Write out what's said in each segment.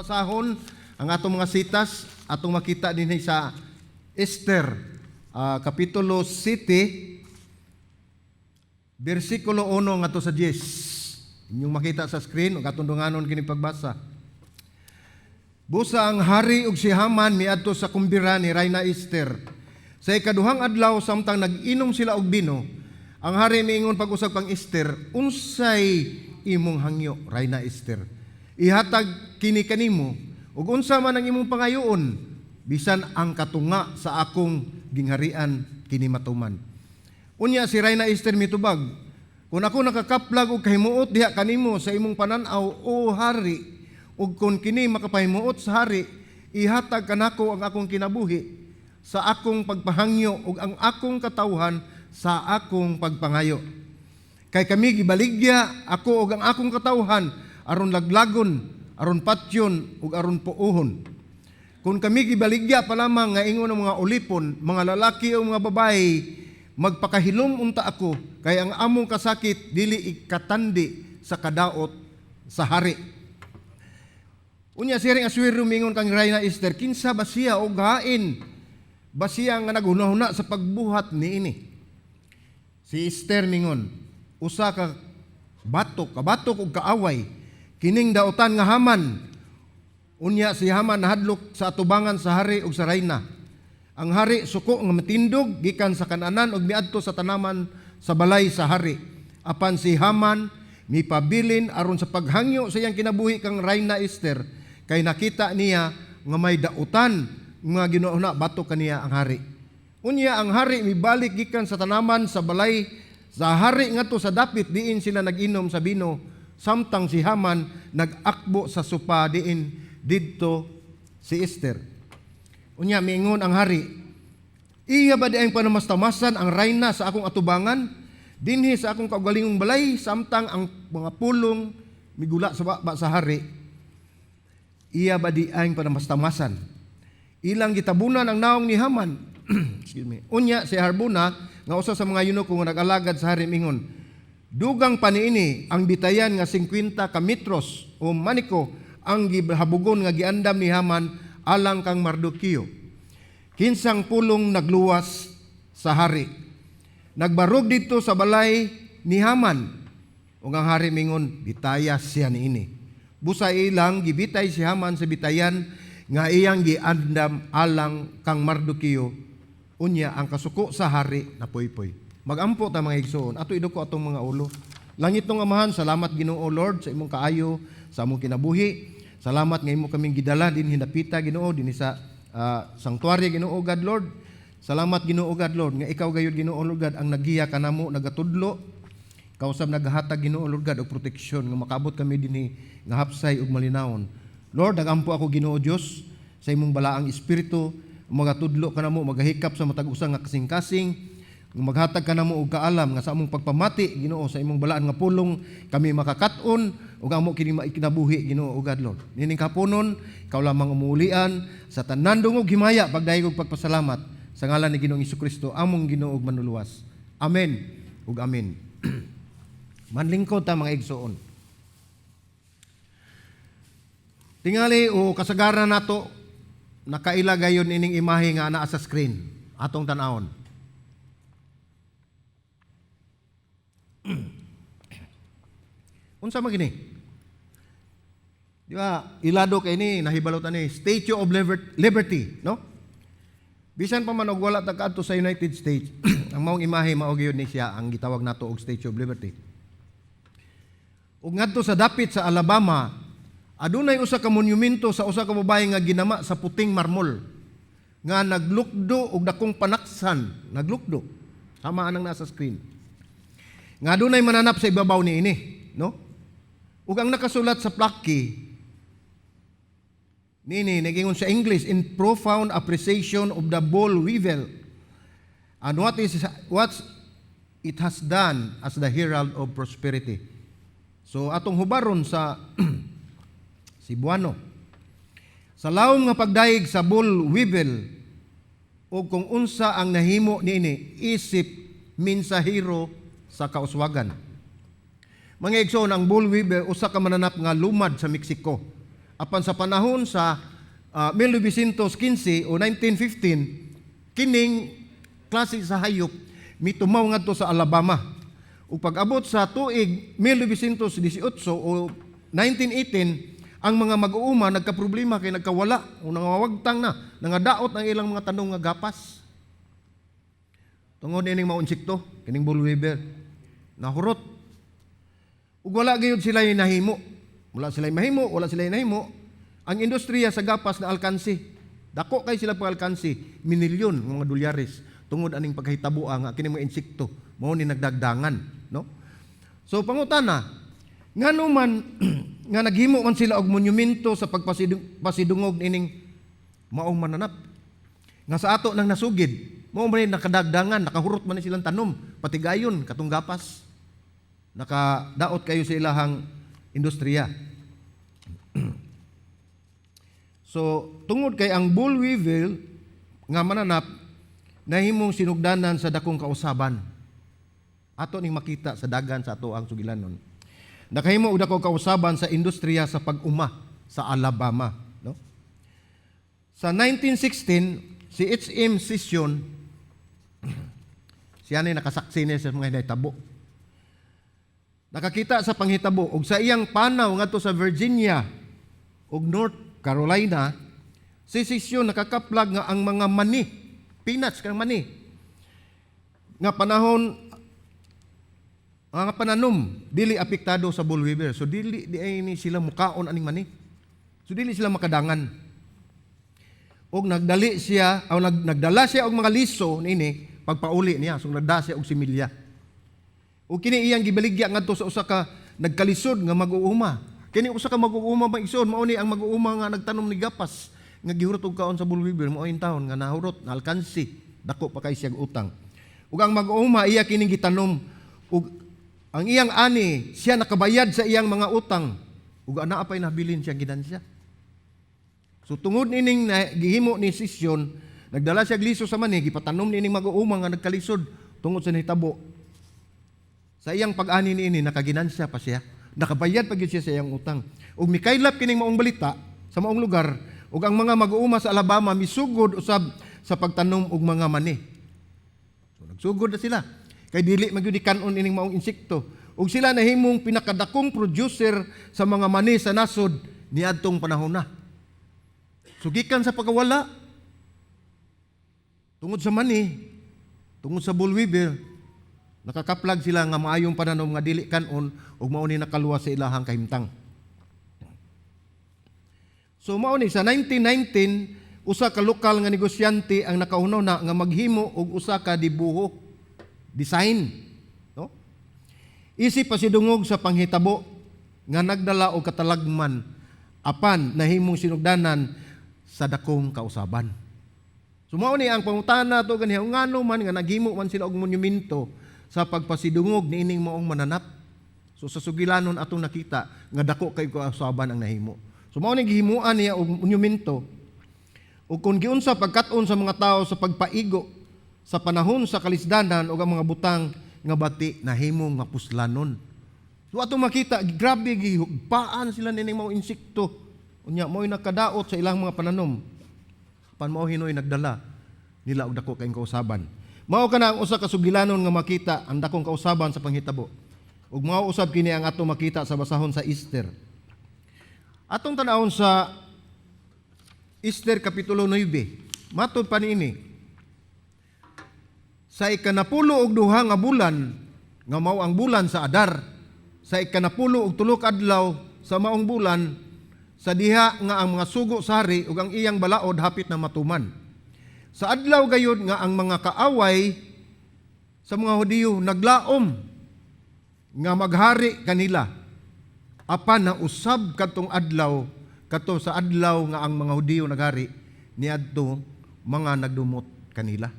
basahon ang atong mga sitas, atong makita dinhi sa Esther, kapitulo 7, bersikulo 1 ngadto sa 10. Inyong makita sa screen ug atong dunganon kini pagbasa. Busa ang hari ug si Haman miadto sa kumbira ni Rayna Esther. Sa ikaduhang adlaw, samtang nag-inom sila og bino, ang hari miingon pag-usab kang Esther, "Unsay imong hangyo, Rayna Esther? Ihatag kini kanimo. Ug unsa man ang imong pangayoon, bisan ang katunga sa akong gingharian, kini matuman." Unya si Rayna Esther mitubag, "Kung ako nakakaplag og kahimuot diha kanimo sa imong panan-aw, o hari, ug kung kini makapahimuot sa hari, ihatag kanako ang akong kinabuhi sa akong pagpahangyo ug ang akong katawhan sa akong pagpangayo. Kay kami gibaligya, ako ug ang akong katawhan, aron laglagon, aron patyon ug aron puohon. Kung kami gibaligya pa lamang nga ingon ang mga ulipon, mga lalaki o mga babae, magpakahilom unta ako, kay ang among kasakit dili ikatandi sa kadaot sa hari." Unya si Haring Asuero mingon kang Rayna Esther, "Kinsa ba siya o hain ba siya nga naghunahuna sa pagbuhat niini?" Si Esther mingon, "Usa ka batok, kabatok ug kaaway, kining dautan nga Haman." Unya si Haman nahadlok sa atubangan sa hari ug sa rayna. Ang hari suko nga matindog gikan sa kananan ug miadto sa tanaman sa balay sa hari. Apan si Haman mipabilin aron sa paghangyo sa iyang kinabuhi kang Rayna Esther, kay nakita niya nga may dautan nga ginahuna batok kaniya ang hari. Unya ang hari mibalik gikan sa tanaman sa balay sa hari ngadto sa dapit diin sila nag-inom sa bino, samtang si Haman nag-akbo sa sopa diin didto si Esther. Unya miingon ang hari, "Iya ba diay panamastamasan ang rayna sa akong atubangan dinhi sa akong kaugalingong balay?" Samtang ang mga pulong migula sa baba sa hari, "Iya ba diay panamastamasan? Ilang gitabunan ang naong ni Haman." Excuse me. Unya si Harbona nga usa sa mga eunuko nga nag-alagad sa hari mingon, "Dugang pa niini ang bitayan nga 50 ka metros o maniko ang gihabugon nga giandam ni Haman alang kang Mardoqueo." Kinsang pulong nagluwas sa hari, nagbarog didto sa balay ni Haman. Ug ang hari mingon, "Bitaya siya niini." Busa ilang gibitay si Haman sa bitayan nga iyang giandam alang kang Mardoqueo. Unya ang kasuko sa hari napuypoy. Magampo ta, mga igsoon, ato iduko atong mga ulo. Langitnong Amahan, salamat, Ginoo Lord, sa imong kaayo sa among kinabuhi. Salamat nga imo kaming gidala dinhi dapita, Ginoo, dinhi sa sanctuary, Ginoo God Lord. Salamat, Ginoo God Lord, nga ikaw gayud, Ginoo Lord God, ang nagiya kanamo, nagatudlo. Kausab naghatag, Ginoo Lord God, og proteksyon nga makabot kami dinhi nga hapsay ug malinawon. Lord, nagampo ako, Ginoo Dios, sa imong balaang espiritu, magatudlo ka namo, magahikap sa matag usa nga kasing-kasing, nga maghatag ka namo og kaalam nga sa among pagpamati, Ginoo, sa imong balaan nga pulong kami makakat-on ug amo kini maikinabuhi, Ginoo God Lord. Nining kapunon, ikaw lamang umulian sa tanan dungog, himaya, pagdayeg ug pagpasalamat sa ngalan ni Ginoong Kristo, among Ginoo ug Manluluwas. Amen ug amen. Manlingkod ta, mga igsoon. Tingali o kasagaran nato nakaila gayon ining imahe nga naa sa screen, atong tan-awon. Unsa man kini? Di ba? Ilado kay ni nahibalo ta ni Statue of Liberty, no? Bisan pa man og wala ta kaadto sa United States, ang maong imahe mao gyud ni siya ang gitawag nato og Statue of Liberty. Ug ngadto sa dapit sa Alabama, adunay usa ka monumento sa usa ka babae nga ginama sa puting marmol nga naglukdo og dakong panaksan, naglukdo. Tama anang nasa screen. Nga adunay mananap sa ibabaw niini, no? Ug ang nakasulat sa plaque nini nagingon sa English, "In profound appreciation of the boll weevil and what it has done as the herald of prosperity." So atong hubaron sa Cebuano. Sa lawom nga pagdayeg sa boll weevil o kung unsa ang nahimo niini isip mensahero sa kauswagan. Mga igsoon, ang boll weevil usa ka mananap nga lumad sa Mexico. Apan sa panahon sa 1915 o 1915, kining klase sa hayop mitumaw ngadto sa Alabama. Ug pag-abot sa tuig 1918 o 1918, ang mga mag-uuma nagkaproblema kay nagkawala o nangawagtang na, nangadaot ang ilang mga tanom nga gapas. Tungod ining maong insekto, kining boll weevil, nahurot. Ug wala gayud sila nahimo. Wala sila mahimo, wala sila nahimo. Ang industriya sa gapas na alkansi. Dako kay sila pag alkansi, minilyon ng mga dolyares tungod aning pagkahitabo nga kining mga insekto mao ni nagdagdangan, no? So pangutana, ngano man nga naghimo man sila og monumento sa pagpasidungog ining maong mananap? Nga sa ato nang nasugid, mao man ni nakadagdangan, nakahurot man ni silang tanom, patigayon katong gapas. Nakadaot kayo sa ilahang industriya. So, tungod kay ang boll weevil nga mananap nahimong sinugdanan sa dakong kausaban. Ato ning makita sa dagan sa ato ang sugilanon. Nakahimo og dakong kausaban sa industriya sa pag-uma sa Alabama, no? Sa 1916, si H.M. Session, siya ni nakasaksi niya sa mga hinahitabo. Nakakita sa panghitabo og sa iyang panaw ngadto sa Virginia ug North Carolina, si Session nakakaplag nga ang mga mani, peanuts kang mani, nga panahon nga pananom dili apektado sa boll weevil. So dili di ay ni sila mukaon aning mani. So dili sila makadangan. Og nagdali siya o nagdala siya og mga liso niini pagpauli niya. So nagda siya og similya. Ug kini iyang gibaligya ngadto sa usa ka nagkalisod nga mag-uuma. Kini usa ka mag-uuma, mga igsoon, mao ni ang mag-uuma nga nagtanom ni gapas nga gihurot og kaon sa boll weevil, mao taon nga nahurot, naalkansi, dako pa kay siya utang. Ug ang mag-uuma iya kining gitanom ug ang iyang ani siya nakabayad sa iyang mga utang ug anaa pay nabilin siya ginansya. So tungod nining na, gihimo ni Session, nagdala siya liso sa mani, gipatanom nining mag-uuma nga nagkalisod tungod sa nahitabo. Sa iyang pag-ani niini nakaginansya pa siya. Nakabayad pa gyud siya sa iyang utang. Ug mikaylap kining maong balita sa maong lugar ug ang mga mag-uuma sa Alabama misugod usab sa pagtanom og mga mani. So nagsugod na sila. Kay dili man gyud kanon ining maong insekto. Ug sila nahimong pinakadakong producer sa mga mani sa nasod niadtong panahon na. So gikan sa pagkawala tungod sa mani, tungod sa boll weevil, nakakaplag sila nga maayong pananom nga dili kanon ug mao ni nakaluwas sa ilahang kahimtang. So mao ni sa 1919, usa ka lokal nga negosyante ang nakauna nga maghimo og usa ka dibuho, design, no? Isip pasidungog sa panghitabo nga nagdala og katalagman apan nahimong sinugdanan sa dakong kausaban. So mao ni ang pangutana to ganiha, ngano man nga naghimo man sila og monumento sa pagpasidungog niining maong mananap? So sa sugilanon atong nakita nga dako kay kausaban ang nahimo. So mao ni gihimuan niya og monumento. Ug kung giunsa pagkat-on sa mga tao sa pagpaigo sa panahon sa kalisdanan ug ang mga butang nga bati nahimong mapuslanon. So atong makita, grabe gihugpaan sila nining mga insekto. Unya mo'y nakadaot sa ilang mga pananom. Pan mao hinoy nagdala nila og dako kayong kausaban. Mao kana ang usa ka sugilanon nga makita ang dakong kausaban sa panghitabo. Ug mao usab kini ang atong makita sa basahon sa Esther. Atong tan-awon sa Esther kapitulo 9. Matod pa niini. Sa 12 nga bulan nga mao ang bulan sa Adar, sa 13 ka adlaw sa maong bulan, sa diha nga ang mga sugo sa hari ug ang iyang balaod hapit na matuman. Sa adlaw gayud nga ang mga kaaway sa mga Hudiyo naglaom nga maghari kanila, apan na usab kadtong adlaw, kadto sa adlaw nga ang mga Hudiyo naghari niadto mga nagdumot kanila.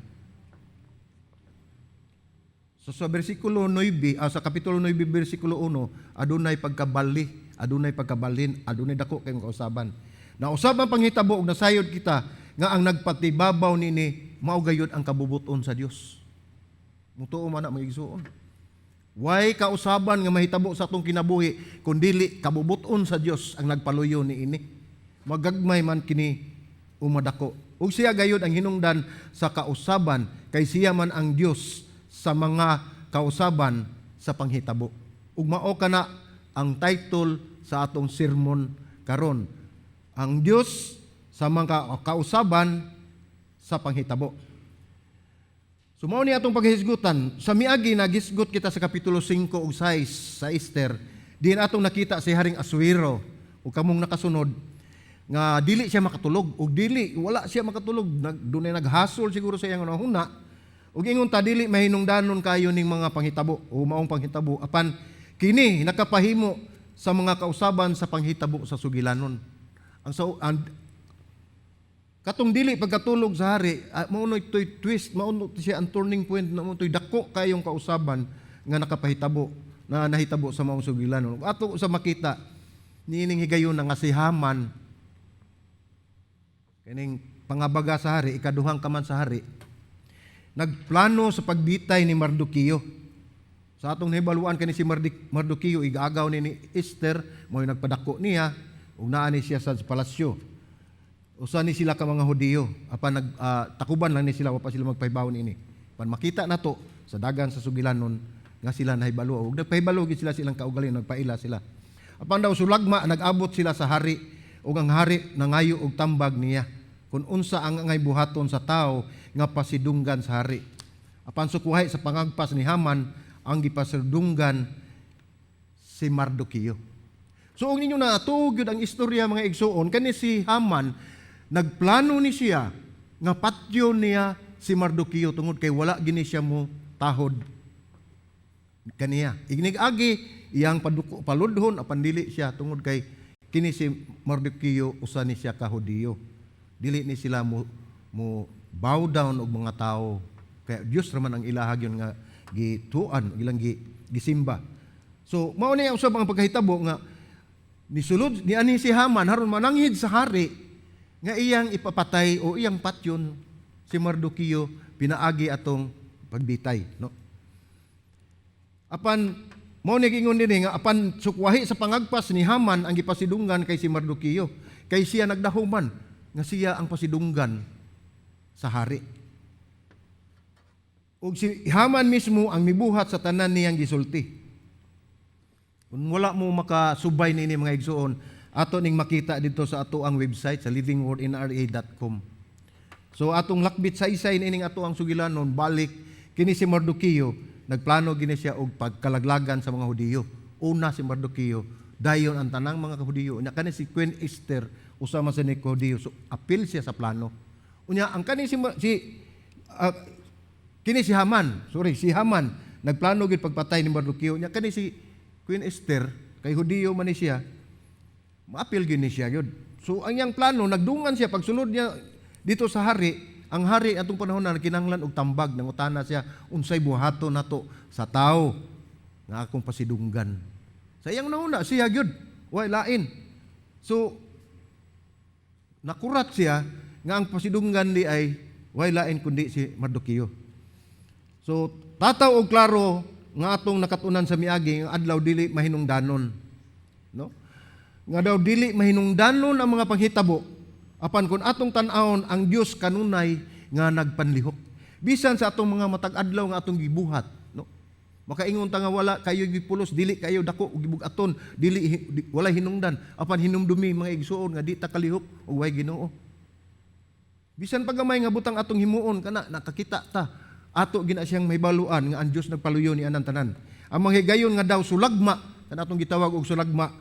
So sa bersikulo 9, sa kapitulo 9 bersikulo 1, adunay pagkabali, adunay pagkabalin, adunay dako kayong kausaban. Nausab ang panghitabo ug nasayod kita nga ang nagpatibabaw nini mao gayud ang kabubuton sa Dios. Mutuo man na, mga igsuon. Way kausaban nga mahitabo sa atong kinabuhi kun dili kabubuton sa Dios ang nagpaluyo niini. Magagmay man kini o madako. Ug siya gayud ang hinungdan sa kausaban kay siya man ang Dios sa mga kausaban sa panghitabo. Ug mao kana ang title sa atong sermon karon. Ang Dios sa mga kausaban sa panghitabo. So mao ni atong paghisgutan. Sa miagi, nagisgot kita sa kapitulo 5 ug 6 sa Esther. Diin atong nakita si Haring Asuero, ug kamong nakasunod nga dili siya makatulog ug dili wala siya makatulog, dunay naghasol siguro sa iyang hunahuna ug ingon ta dili mahinungdanon kayo ning mga panghitabo o maong panghitabo, apan kini nakapahimo sa mga kausaban sa panghitabo sa sugilanon. Ang so ang katong dili pagkatulog sa hari, mao no ito'y twist, mao no siya ang turning point na mao to'y dako kayong kausaban nga nakapahitabo na nahitabo sa maong sugilanon. Ato sa makita niining higayon nga si Haman, kining pangabaga sa hari, ikaduhang kaman sa hari, nagplano sa pagbitay ni Mardoqueo. Sa atong nahibaluan, kani si Mardoqueo igaagaw ni Esther, mao nagpadako niya ug naa ni siya sa palasyo. Usa ni sila ka mga Hudiyo, apan nag takuban lang ni sila, wa pa sila magpahibaw niini. Pan makita nato sa dagan sa sugilanon nga sila nahibalo ug nagpahibalo gid sila silang kaugalingon, nagpaila sila. Apan daw sulagma nag-abot sila sa hari ug ang hari nangayo og tambag niya kung unsa ang angay buhaton sa tao nga pasidunggan sa hari. Apan sukwahi sa pangagpas ni Haman, ang gipasidunggan si Mardoqueo. So ug ninyo naatuog gyud ang istorya, mga igsuon, kani si Haman nagplano ni siya nga patyon niya si Mardoqueo tungod kay wala gini siya mo tahod kaniya. Ignig agi iyang paduko paludhon, apan dili siya tungod kay kini si Mardoqueo usa ni siya ka Hudiyo. Dili ni sila mo bow down og mga tao. Kaya Dios raman ang ilaha gyud nga gituan, ilang gisimba. So mao ni ang usab ang pagkahitabo nga nisulod ni ani si Haman haron mananghid sa hari nga iyang ipapatay o iyang patyon si Mardoqueo pinaagi atong pagbitay, no? Apan mao ni giingon dinhi nga apan sukwahi sa pangagpas ni Haman, ang gipasidunggan kay si Mardoqueo kay siya nagdahuman nga siya ang pasidunggan sa hari. Ug si Haman mismo ang mibuhat sa tanan niyang gisulti. Kung wala mo makasubay niini, mga igsuon, ato ning makita dito sa ato ang website sa livingwordnra.com. So atong lakbit sa isay niining ato ang sugilanon, balik kini si Mardoqueo, nagplano gini siya og pagkalaglagan sa mga Hudiyo. Una si Mardoqueo, dayon ang tanang mga Hudiyo. Unya kani si Queen Esther usa man sa ni Hudiyo, so apil siya sa plano. Unya ang kani si si kini si Haman, sorry, si Haman nagplano gid pagpatay ni Mardoqueo. Unya kani si Queen Esther kay Hudiyo man ni siya, maapil gyud ni siya gyud. So ang iyang plano, nagdungan siya pagsulod niya dito sa hari. Ang hari atong panahon na kinahanglan og tambag, nangutana siya unsay buhaton nato sa tao nga akong pasidunggan. Sa iyang nauna siya gyud, way lain. So nakurat siya nga ang pasidunggan di ay way lain kundi si Mardoqueo. So tataw og klaro nga atong nakatunan sa miagi nga adlaw, dili mahinungdanon. No? Nga daw dili mahinungdanon ang mga panghitabo, apan kung atong tan-awon, ang Dios kanunay nga nagpanlihok. Bisan sa atong mga matag adlaw nga atong gibuhat, no? Makaingon ta nga wala kayo gipulos, dili kayo dako og gibug-aton, dili wala hinungdan, apan hinumdumi, mga igsuon, nga di ta kalihok og way Ginoo. Bisan pa gamay nga butang atong himuon kana nakakita ta, ato gina siyang mahibaluan nga ang Dios nagpaluyo ni anang tanan. Ang mga higayon nga daw sulagma, kana atong gitawag og sulagma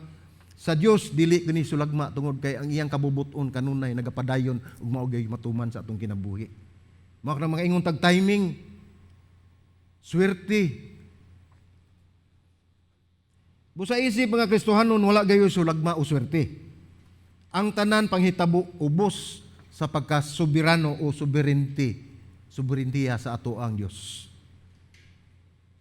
sa Dios, dili kini sulagma tungod kay ang iyang kabubuton kanunay nagapadayon ug mao gyud matuman sa atong kinabuhi. Mao mga ingon tag timing, swerte. Busa isip mga Kristohanon, wala gayo sulagma o swerte. Ang tanan panghitabo ubos sa pagkasoberano o sovereignty, soberentiya sa ato ang Dios.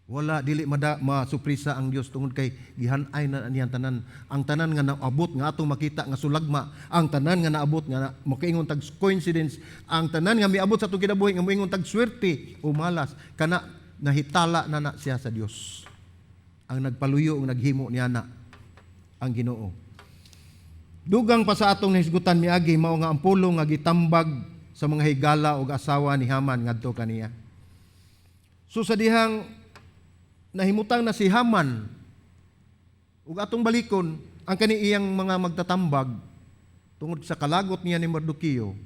Wala, dili mada masuprisa ang Dios tungod kay gihanay na niyang tanan. Ang tanan nga naabot nga atong makita nga sulagma, ang tanan nga naabot nga makaingon tag coincidence, ang tanan nga miabot sa atong kinabuhi nga moingon tag swerte o malas, kana nahitala na na siya sa Dios. Ang nagpaluyo ang naghimo niya na ang Ginoo. Dugang pa sa atong nahisgutan miagi, mao nga ang pulong nga gitambag sa mga higala og asawa ni Haman ngadto kaniya. So sa dihang nahimutang na si Haman ug atong balikon ang kani iyang mga magtatambag tungod sa kalagot niya ni Mardoqueo,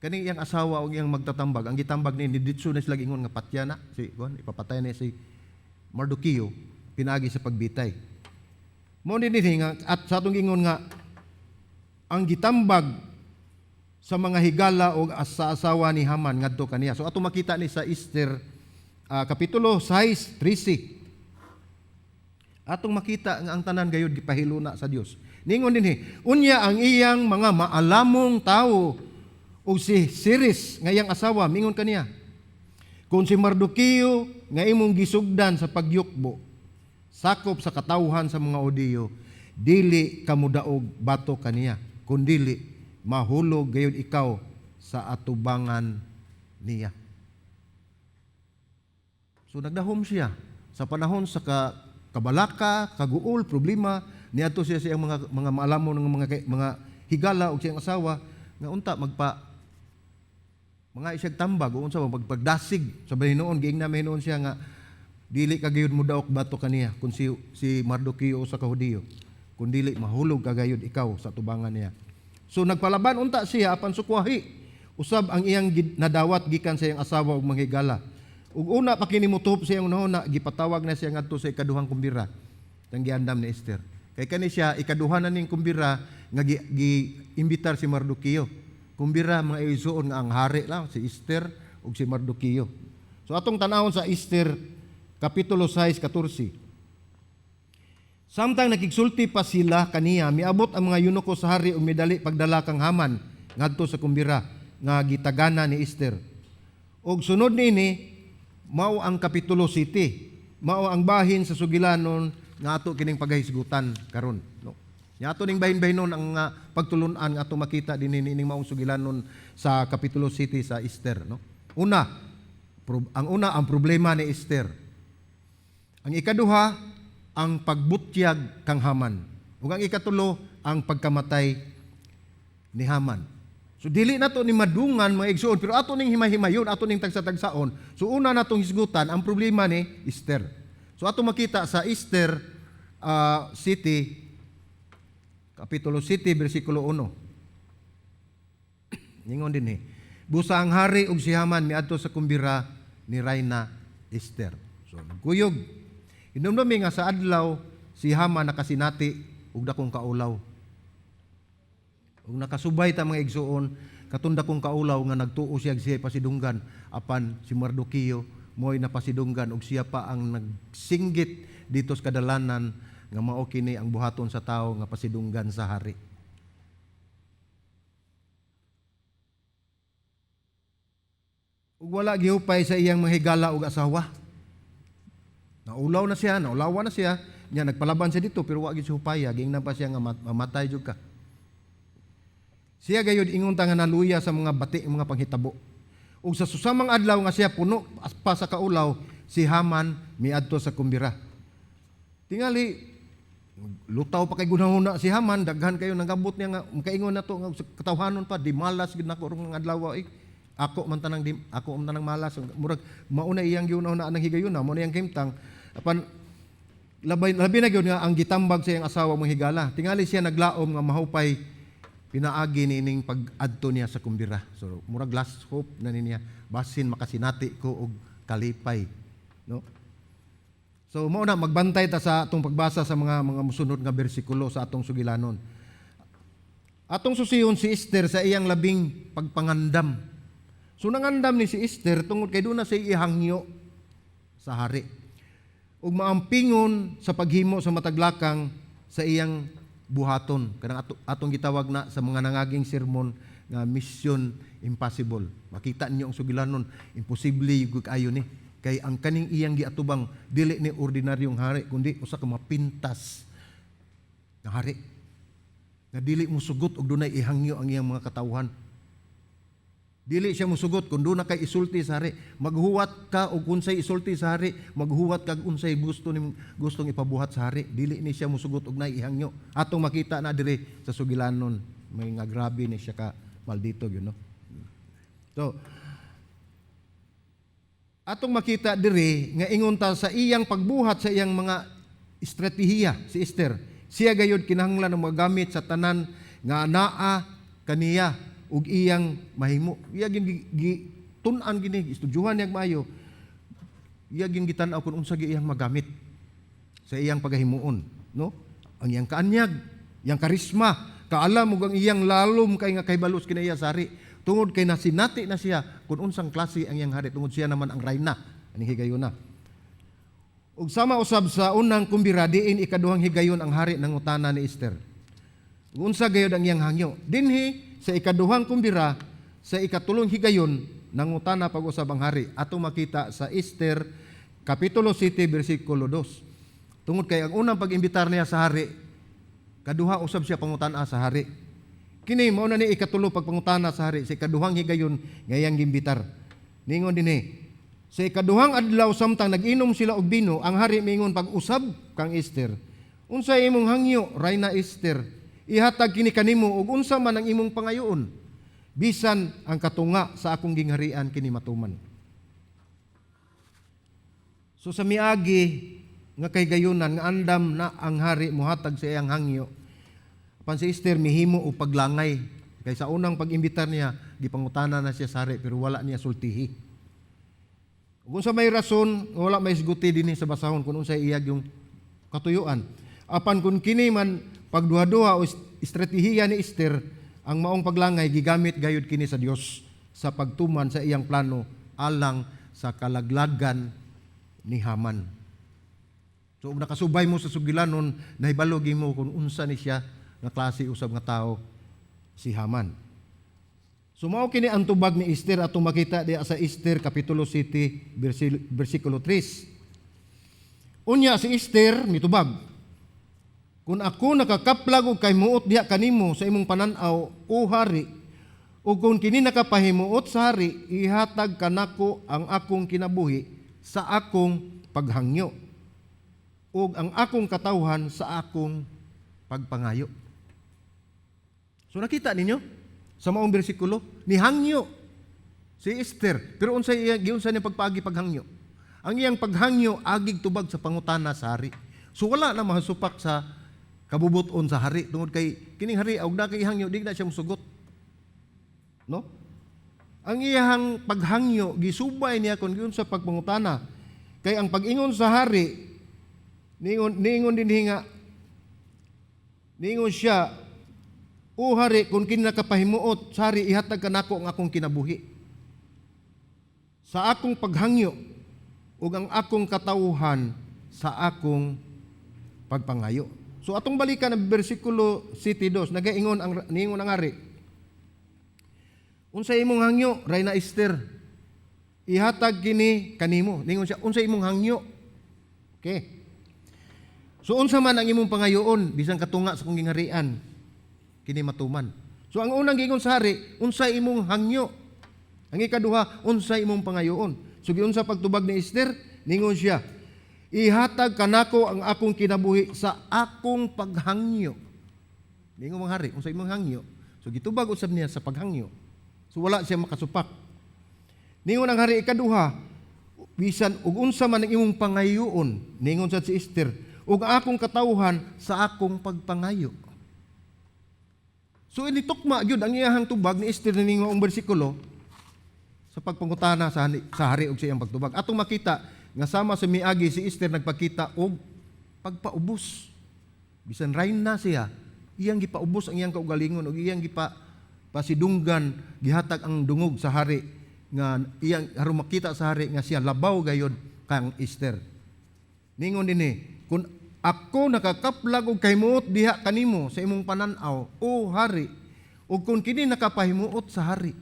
kani iyang asawa ug iyang magtatambag, ang gitambag ni didto na sila ingon nga patya na si kuan, ipapatay na si Mardoqueo pinaagi sa pagbitay. Mao ni dinhi nga at sa atong ingon nga ang gitambag sa mga higala o sa asawa ni Haman ngadto kaniya. So ato makita ni sa Esther kapitulo 6:13. Atong makita nga ang tanan gayud gipahiluna sa Dios. Ningon dinhi, unya ang iyang mga maalamong tawo ug si Zeresh nga iyang asawa mingon kaniya: "Kung si Mardoqueo nga imong gisugdan sa pagyukbo sakop sa katawhan sa mga Hudiyo, dili ka modaog batok kaniya, kundili mahulog gayud ikaw sa atubangan niya." So nagdahom siya sa panahon sa kabalaka, kaguol, problema, niadto siya sa iyang mga maalamon ng mga higala ug siyang asawa nga unta magpa mga isag tambag o unsa ba magpagdasig sa hinuon. Giingnan hinuon siya nga dili ka gayud modaok batok kaniya kung si Mardoqueo sa ka Hudiyo, kun dili mahulog ka gayud ikaw sa tubangan niya. So nagpalaban unta siya, apan sukwahi usab ang iyang nadawat gikan sa iyang asawa ug mga higala. Ug una pa kini motuhop sa iyang hunahuna, gipatawag na siya ngadto sa ikaduhang kumbira tang giandam ni Esther. Kay kani siya ikaduha na ning kumbira nga gi-imbitar si Mardoqueo. Kumbira, mga igsuon, nga ang hari lang si Esther ug si Mardoqueo. So atong tanawon sa Esther kapitulo 6:14. Samtang nakigsulti pa sila kaniya, miabot ang mga eunuko sa hari ug midali pagdala kang Haman ngadto sa kumbira nga gitagana ni Esther. Og sunod niini mao ang kapitulo siyete. Mao ang bahin sa sugilanon nga ato kining pagahisgutan karon, no. Nya ato ning bahin-bahinon ang pagtulun-an nga ato makita dinhi niining maong sugilanon sa kapitulo 7 sa Esther, no. Una, ang una, ang problema ni Esther. Ang ikaduha, ang pagbutyag kang Haman. Ug ang ikatulo, ang pagkamatay ni Haman. So dili nato ni madungan, mga igsuon, pero ato ning himay-himayon, ato ning tagsa-tagsaon. So una natong hisgutan ang problema ni Esther. So ato makita sa Esther City, Kapitulo 7, bersikulo 1. Ningon dinhi: Busa ang hari ug si Haman miadto sa kumbira ni Rayna Esther. So nagkuyog. Hinumdumi nga sa adlaw si Haman nakasinati og dakong kaulaw. Ug nakasubay ta, mga igsuon, katong dakong kaulaw nga nagtuo siya siya pasidunggan, apan si Mardoqueo mo'y napasidunggan ug siya pa ang nagsinggit dito sa kadalanan nga mao kini ang buhaton sa tawo nga pasidunggan sa hari. Ug wala gihupay sa iyang mga higala ug asawa. Naulaw na siya, naulawan na siya, nya nagpalaban siya dito pero wa gyud siya hupaya, giingnan pa siya nga mamatay jud ka. Siya gayud ingon ta nga naluya sa mga bati, mga panghitabo. Ug sa susamang adlaw nga siya puno pa sa kaulaw, si Haman miadto sa kumbira. Tingali lutaw pa kay gunahuna si Haman, daghan kayo nangabot niya nga makaingon na to nga sa katawhanon pa, di malas gid nako rong adlaw eh. Ako man tanang di, ako man tanang malas, murag mauna iyang giunahuna anang higayuna, mo na iyang kahimtang. Apan labay labi na gyud nga ang gitambag sa iyang asawa mga higala. Tingali siya naglaom nga mahupay pinaagi niining pag-adto niya sa kumbira. So murag last hope na niya, basin makasinati ko og kalipay, no? So mao na magbantay ta sa atong pagbasa sa mga musunod nga bersikulo sa atong sugilanon. Atong susiyon si Esther sa iyang labing pagpangandam. So nangandam ni si Esther tungod kay doon na siya ihangyo sa hari ug maampingon sa paghimo sa mataglakang sa iyang buhaton, kanang atong gitawag na sa mga nangaging sermon nga mission impossible. Makita ninyo ang sugilanon, imposible gyud kaayo ni, kay ang kaning iyang giatubang dili ni ordinaryong hari kundi usa ka mapintas nga hari nga dili mo sugot og dunay ihangyo ang iyang mga katawhan. Dili siya musugot kung duna kay isulti sa hari. Maghuwat ka og unsay isulti sa hari, maghuwat kag unsay gusto nim gustong ipabuhat sa hari. Dili ni siya musugot og naay ihangyo. Atong makita na diri sa sugilanon, may nga grabe ni siya ka maldito yun, no? So, atong makita diri nga ingon ta sa iyang pagbuhat, sa iyang mga estratehiya si Esther. Siya gayud kinahanglan og magamit sa tanan nga naa kaniya ug iyang mahimo. Iya gin gitun-an gini, estudyuhan niya maayo. Iya gin gitan-aw kung unsa gi iyang magamit sa iyang pagahimuon, no? Ang iyang kaanyag, iyang karisma, kaalam ug ang iyang lalom kay nga kahibalo sa kinaiya sa hari. Tungod kay nasinati na siya kung unsang klase ang iyang hari, tungod siya naman ang rayna aning higayuna. Ug sama usab sa unang kumbira, diin ikaduhang higayon ang hari nangutana ni Esther. Ug unsa gayod ang iyang hangyo? Dinhi sa ikaduhang kumbira, sa ikatulong higayon, nangutana pag-usab ang hari. Atong makita sa Esther kapitulo 7 bersikulo 2. Tungod kay ang unang pag-imbitar niya sa hari, kaduha usab siya pangutana sa hari. Kini mao na ni ikatulo pagpangutana sa hari sa ikaduhang higayon nga iyang gimbitar. Ningon dinhi, sa ikaduhang adlaw, samtang nag-inom sila og bino, ang hari miingon pag-usab kang Esther. "Unsa imong hangyo, Rayna Esther? Ihatag kini kanimo, ug unsa man ang imong pangayoon. Bisan ang katunga sa akong gingharian, kini matuman." So sa miagi nga kahigayunan nga andam na ang hari muhatag sa iyang hangyo, apan si Esther mihimo og paglangay. Kay sa unang pag-imbitar niya, gipangutana na siya sa hari pero wala niya sultihi. Kung sa may rason, wala may isguti dinhi sa basahon kung unsay iyag yung katuyuan. Apan kung kini man pagduha-duha o estratehiya ni Esther, ang maong paglangay gigamit gayud kini sa Dios sa pagtuman sa iyang plano alang sa kalaglagan ni Haman. So ug nakasubay mo sa sugilanon, nahibalo mo kung unsa ni siya nga klase usab nga tao si Haman. So mao kini ang tubag ni Esther, atong makita diya sa Esther kapitulo 7 bersikulo 3. Unya si Esther mitubag, "Kung ako nakakaplag og kahimuot diha kanimo sa imong panan-aw, o hari, ug kung kini nakapahimuot sa hari, ihatag kanako ang akong kinabuhi sa akong paghangyo ug ang akong katawhan sa akong pagpangayo." So nakita ninyo sa maong bersikulo, nihangyo si Esther. Pero unsay iya giunsa niya pagpaagi paghangyo? Ang iyang paghangyo agig tubag sa pangutana sa hari. So wala na mahasupak sa kabubuton sa hari tungod kay kining hari og na kay hangyo, di na siya musugot. No? Ang iyang paghangyo gisubay niya kung giunsa pagpangutana. Kay ang pag-ingon sa hari, niingon dinhi nga niingon siya, "O hari, kung kini nakapahimuot sa hari, ihatag kanako ang akong kinabuhi sa akong paghangyo ug ang akong katawhan sa akong pagpangayo." So atong balikan ang bersikulo 7:2, nagaingon ang niingon ang hari, "Unsa imong hangyo, Rayna Esther? Ihatag kini kanimo." Ningon siya, "Unsa imong hangyo?" Okay. So unsa man ang imong pangayoon, bisan katunga sa akong gingharian, kini matuman. So ang unang giingon sa hari, "Unsa imong hangyo?" Ang ikaduha, "Unsa imong pangayoon?" So giunsa pagtubag ni Esther? Ningon siya, "Ihatag kanako ang akong kinabuhi sa akong paghangyo." Ningon mga hari, "Unsa imong hangyo?" So gitubag usab niya sa paghangyo. So wala siya makasupak. Ningon ang hari ikaduha, "Bisan ug unsa man ang imong pangayoon." Ningon sa si Esther, "Ug ang akong katawhan sa akong pagpangayo." So initukma gyud ang iyahang tubag ni Esther ningo ang bersikulo sa pagpangutana sa hari ug sa iyang pagtubag. Atong makita nga sama sa miagi, si Esther nagpakita og pagpaubos. Bisan rayna siya, iyang gipaubos ang iyang kaugalingon ug iyang gipa pasidunggan, gihatag ang dungog sa hari nga iyang aron makita sa hari nga siya labaw gayod kang Esther. Ningon dinhi, "Kung ako nakakaplag og kahimuot diha kanimo sa imong panan-aw, o hari, ug kung kini nakapahimuot sa hari."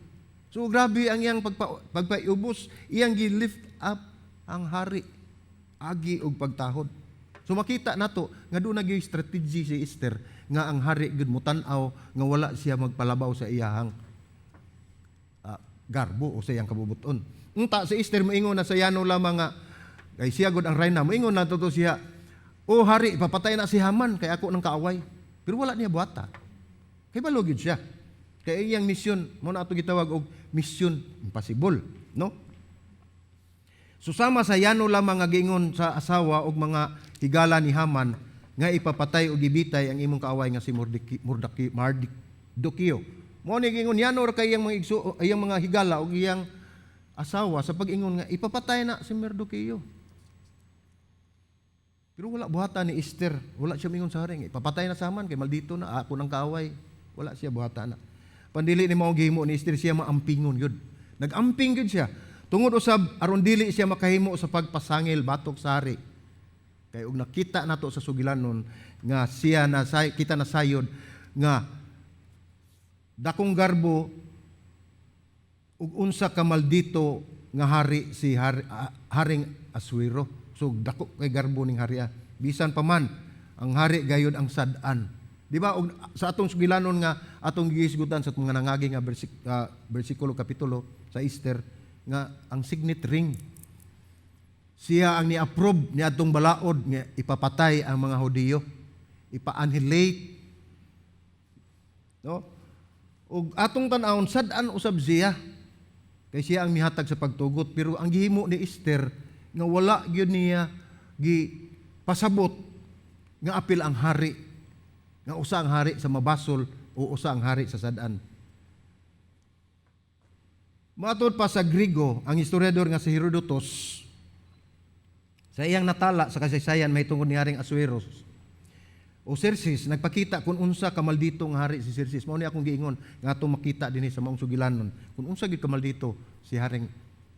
So grabe ang iyang pagpaubos, iyang gi-lift up ang hari agi og pagtahod. So makita nato nga duna gyud strategy si Esther nga ang hari gud mutan-aw nga wala siya magpalabaw sa iyahang garbo o sa iyang kabubuton. Unta si Esther moingon na sa yano lamang nga kay siya gud ang rayna, moingon na to siya, "O hari, ipapatay na si Haman kay ako nang kaaway." Pero wala niya buhata. Kay balo gyud siya. Kay iyang misyon mo na ato gitawag og mission impossible, no? Susama sa yano lamang nga giingon sa asawa og mga higala ni Haman nga ipapatay og ibitay ang imong kaaway nga si Mordeki, Mordaki, Mardokeo. Mao ni giingon yano ra kay iyang mga igso, iyang mga higala og iyang asawa sa pag-ingon nga ipapatay na si Mardokeo. Pero wala buhata ni Esther, wala siya mingon sa hari nga ipapatay na sa Haman kay maldito na ako nang kaaway. Wala siya buhata na. Pandili ni mao gihimo ni Esther, siya maampingon gyud. Nagamping gyud siya. Tungod usab aron dili siya makahimo sa pagpasangil batok sa hari. Kay og nakita nato sa sugilanon nga siya na say, kita na sayod nga dakong garbo ug unsa ka maldito nga hari si Haring Asuero. So dako kay garbo ning hari. Bisan pa man ang hari gayod ang sad-an. Di ba og sa atong sugilanon nga atong gihisgutan sa mga nangagi nga bersikulo, kapitulo sa Esther nga ang signet ring, siya ang ni-approve ni atong balaod nga ipapatay ang mga Hudiyo, ipa-annihilate, no? Ug atong tan-awon, sad-an usab siya kay siya ang mihatag sa pagtugot, pero ang gihimo ni Esther nga wala gyud niya gi pasabot nga apil ang hari, nga usa ang hari sa mabasol o usa ang hari sa sad-an. Matud pa sa Grigo, ang historiador nga si Herodotus, sa iyang natala sa kasaysayan mahitungod ni Haring Asueros o Xerxes, nagpakita kung unsa kamaldito nga hari si Xerxes. Mao ni akong giingon nga atong makita dinhi sa maong sugilanon kung unsa gyud kamaldito si Haring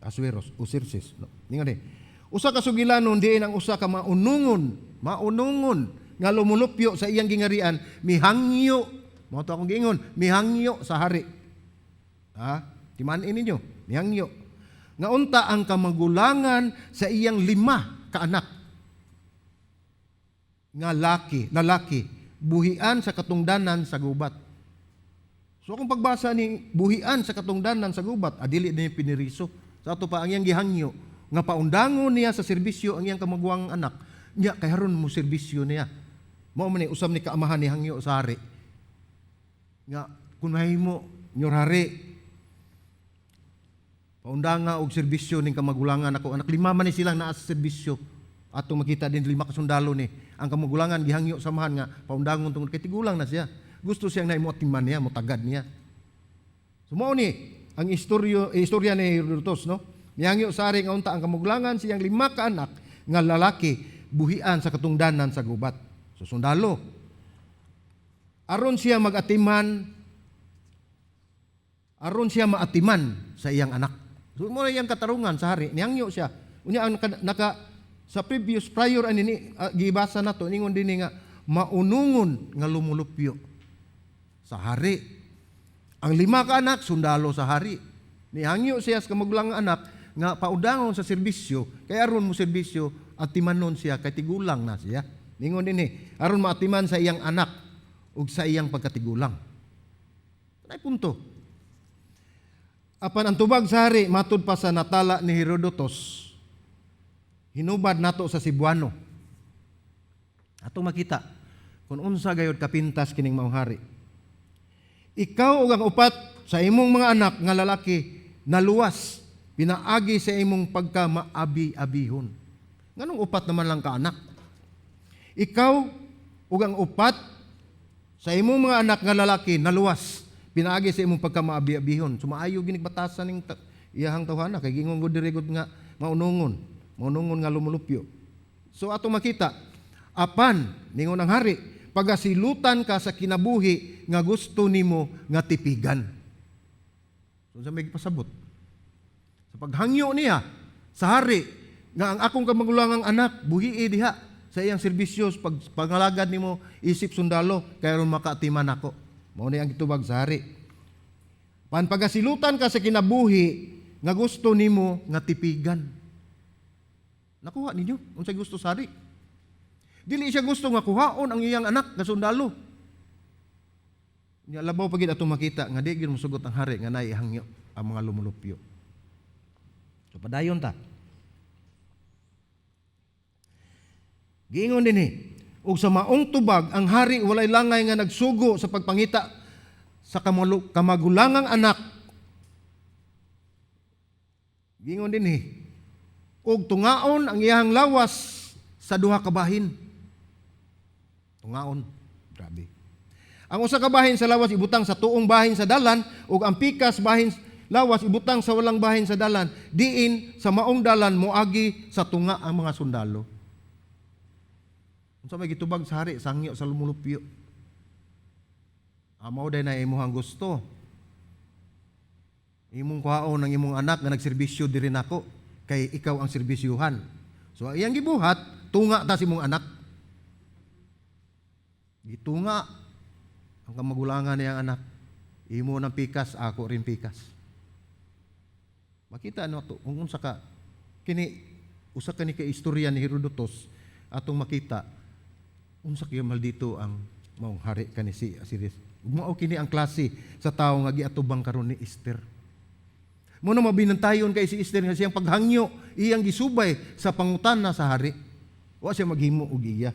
Asueros o Xerxes. No? Ningon ni, usa ka sugilanon diin ang usa ka maunungon nga lumulupyo sa iyang gingarian mihangyo, mao to akong giingon, mihangyo sa hari. Ha? Timan-i ninyo, mihangyo nga unta ang kamagulangan sa iyang lima ka anak nga lalaki, buhian sa katungdanan sa gubat. So akong pagbasa ni buhian sa katungdanan sa gubat, adili ni piniriso. Sa ato pa ang iyang gihangyo nga paundangon niya sa serbisyo ang iyang kamagulang anak. Nya kay haron mo serbisyo niya. Mao man ni usab ni kaamahan ni hangyo sa hari. Nga kung mahimo nyor hari, paundanga og serbisyo ning kamagulangan ako anak. Lima man ni silang naa sa serbisyo. Atong makita din, lima ka sundalo ni ang kamagulangan gihangyo samahan nga paundangon tungod kay tigulang na siya. Gusto siyang naimo atiman niya, motagad niya. So mao ni ang istorya ni Herodotus, no? Nihangyo sa hari nga unta ang kamagulangan siyang lima ka anak nga lalaki buhian sa katungdanan sa gubat. So sundalo. Aron siya maatiman sa iyang anak. So mo na iyang katarungan sa hari, nihangyo siya. Unya ang naka sa previous prior ani ni gibasa nato, ningon dinhi nga maunungon nga lumulupyo sa hari. Ang lima ka anak sundalo sa hari. Nihangyo siya sa kamagulang anak nga paudangon sa serbisyo kay aron mo serbisyo at timanon siya kay tigulang na siya. Ningon dinhi aron maatiman sa iyang anak ug sa iyang pagkatigulang. Ay punto. Apan ang tubag sa hari matud pa sa natala ni Herodotus, hinubad nato sa Cebuano. Atong makita kung unsa gayud kapintas kining maong hari. "Ikaw ug ang upat sa imong mga anak nga lalaki naluwas pinaagi sa imong pagka maabi-abihon." Nganong upat naman lang ka anak? "Ikaw ug ang upat sa imong mga anak nga lalaki naluwas pinaagi sa imong pagka maabi-abihon." So maayo ginig batasan ning iyahang tawhana kay gingon gud diri gud nga maunungon, maunungon nga lumulupyo. So atong makita, apan ningon ang hari, "Pagasilutan ka sa kinabuhi nga gusto nimo nga tipigan." So sa may pasabot. Sa paghangyo niya sa hari nga ang akong kamagulangang anak buhii diha sa iyang serbisyo pag pangalagad nimo isip sundalo kay aron makaatiman ako. Mao ni ang gitubag sa hari. Pan pagasilutan ka sa kinabuhi nga gusto nimo nga tipigan. Nakuha ninyo unsay gusto sa hari? Dili siya gusto nga kuhaon ang iyang anak nga sundalo. Nya labaw pa gid atong makita nga di gyud mosugot ang hari nga naay hangyo. ang mga lumulupyo. So padayon ta. Giingon dinhi, ug sa maong tubag ang hari walay langay nga nagsugo sa pagpangita sa kamagulangang anak. Giingon dinhi, ug tungaon ang iyang lawas sa duha ka bahin. Tungaon, grabe. Ang usa ka bahin sa lawas ibutang sa tuong bahin sa dalan, ug ang pikas bahin lawas ibutang sa walang bahin sa dalan. Diin sa maong dalan moagi sa tunga ang mga sundalo. Unsa may gitubag sa hari, sangyo sa lumulupyo. Mao day na imong gusto. Imong kuhaon ang imong anak nga nagserbisyo diri nako kay ikaw ang serbisyuhan. So iyang gibuhat, tunga ta sa imong anak. Gitunga ang kamagulangan niyang anak. Imo ng pikas, ako rin pikas. Makita no to kung unsa ka kini, usa ka ni ka istorya ni Herodotus, atong makita unsa kay maldito ang maong hari kani si Asiris. Mao kini ang klase sa tawo nga giatubang karon ni Esther. Mo na mabinantayon kay si Esther nga siyang paghangyo iyang gisubay sa pangutana sa hari. Wa siya maghimo og iya.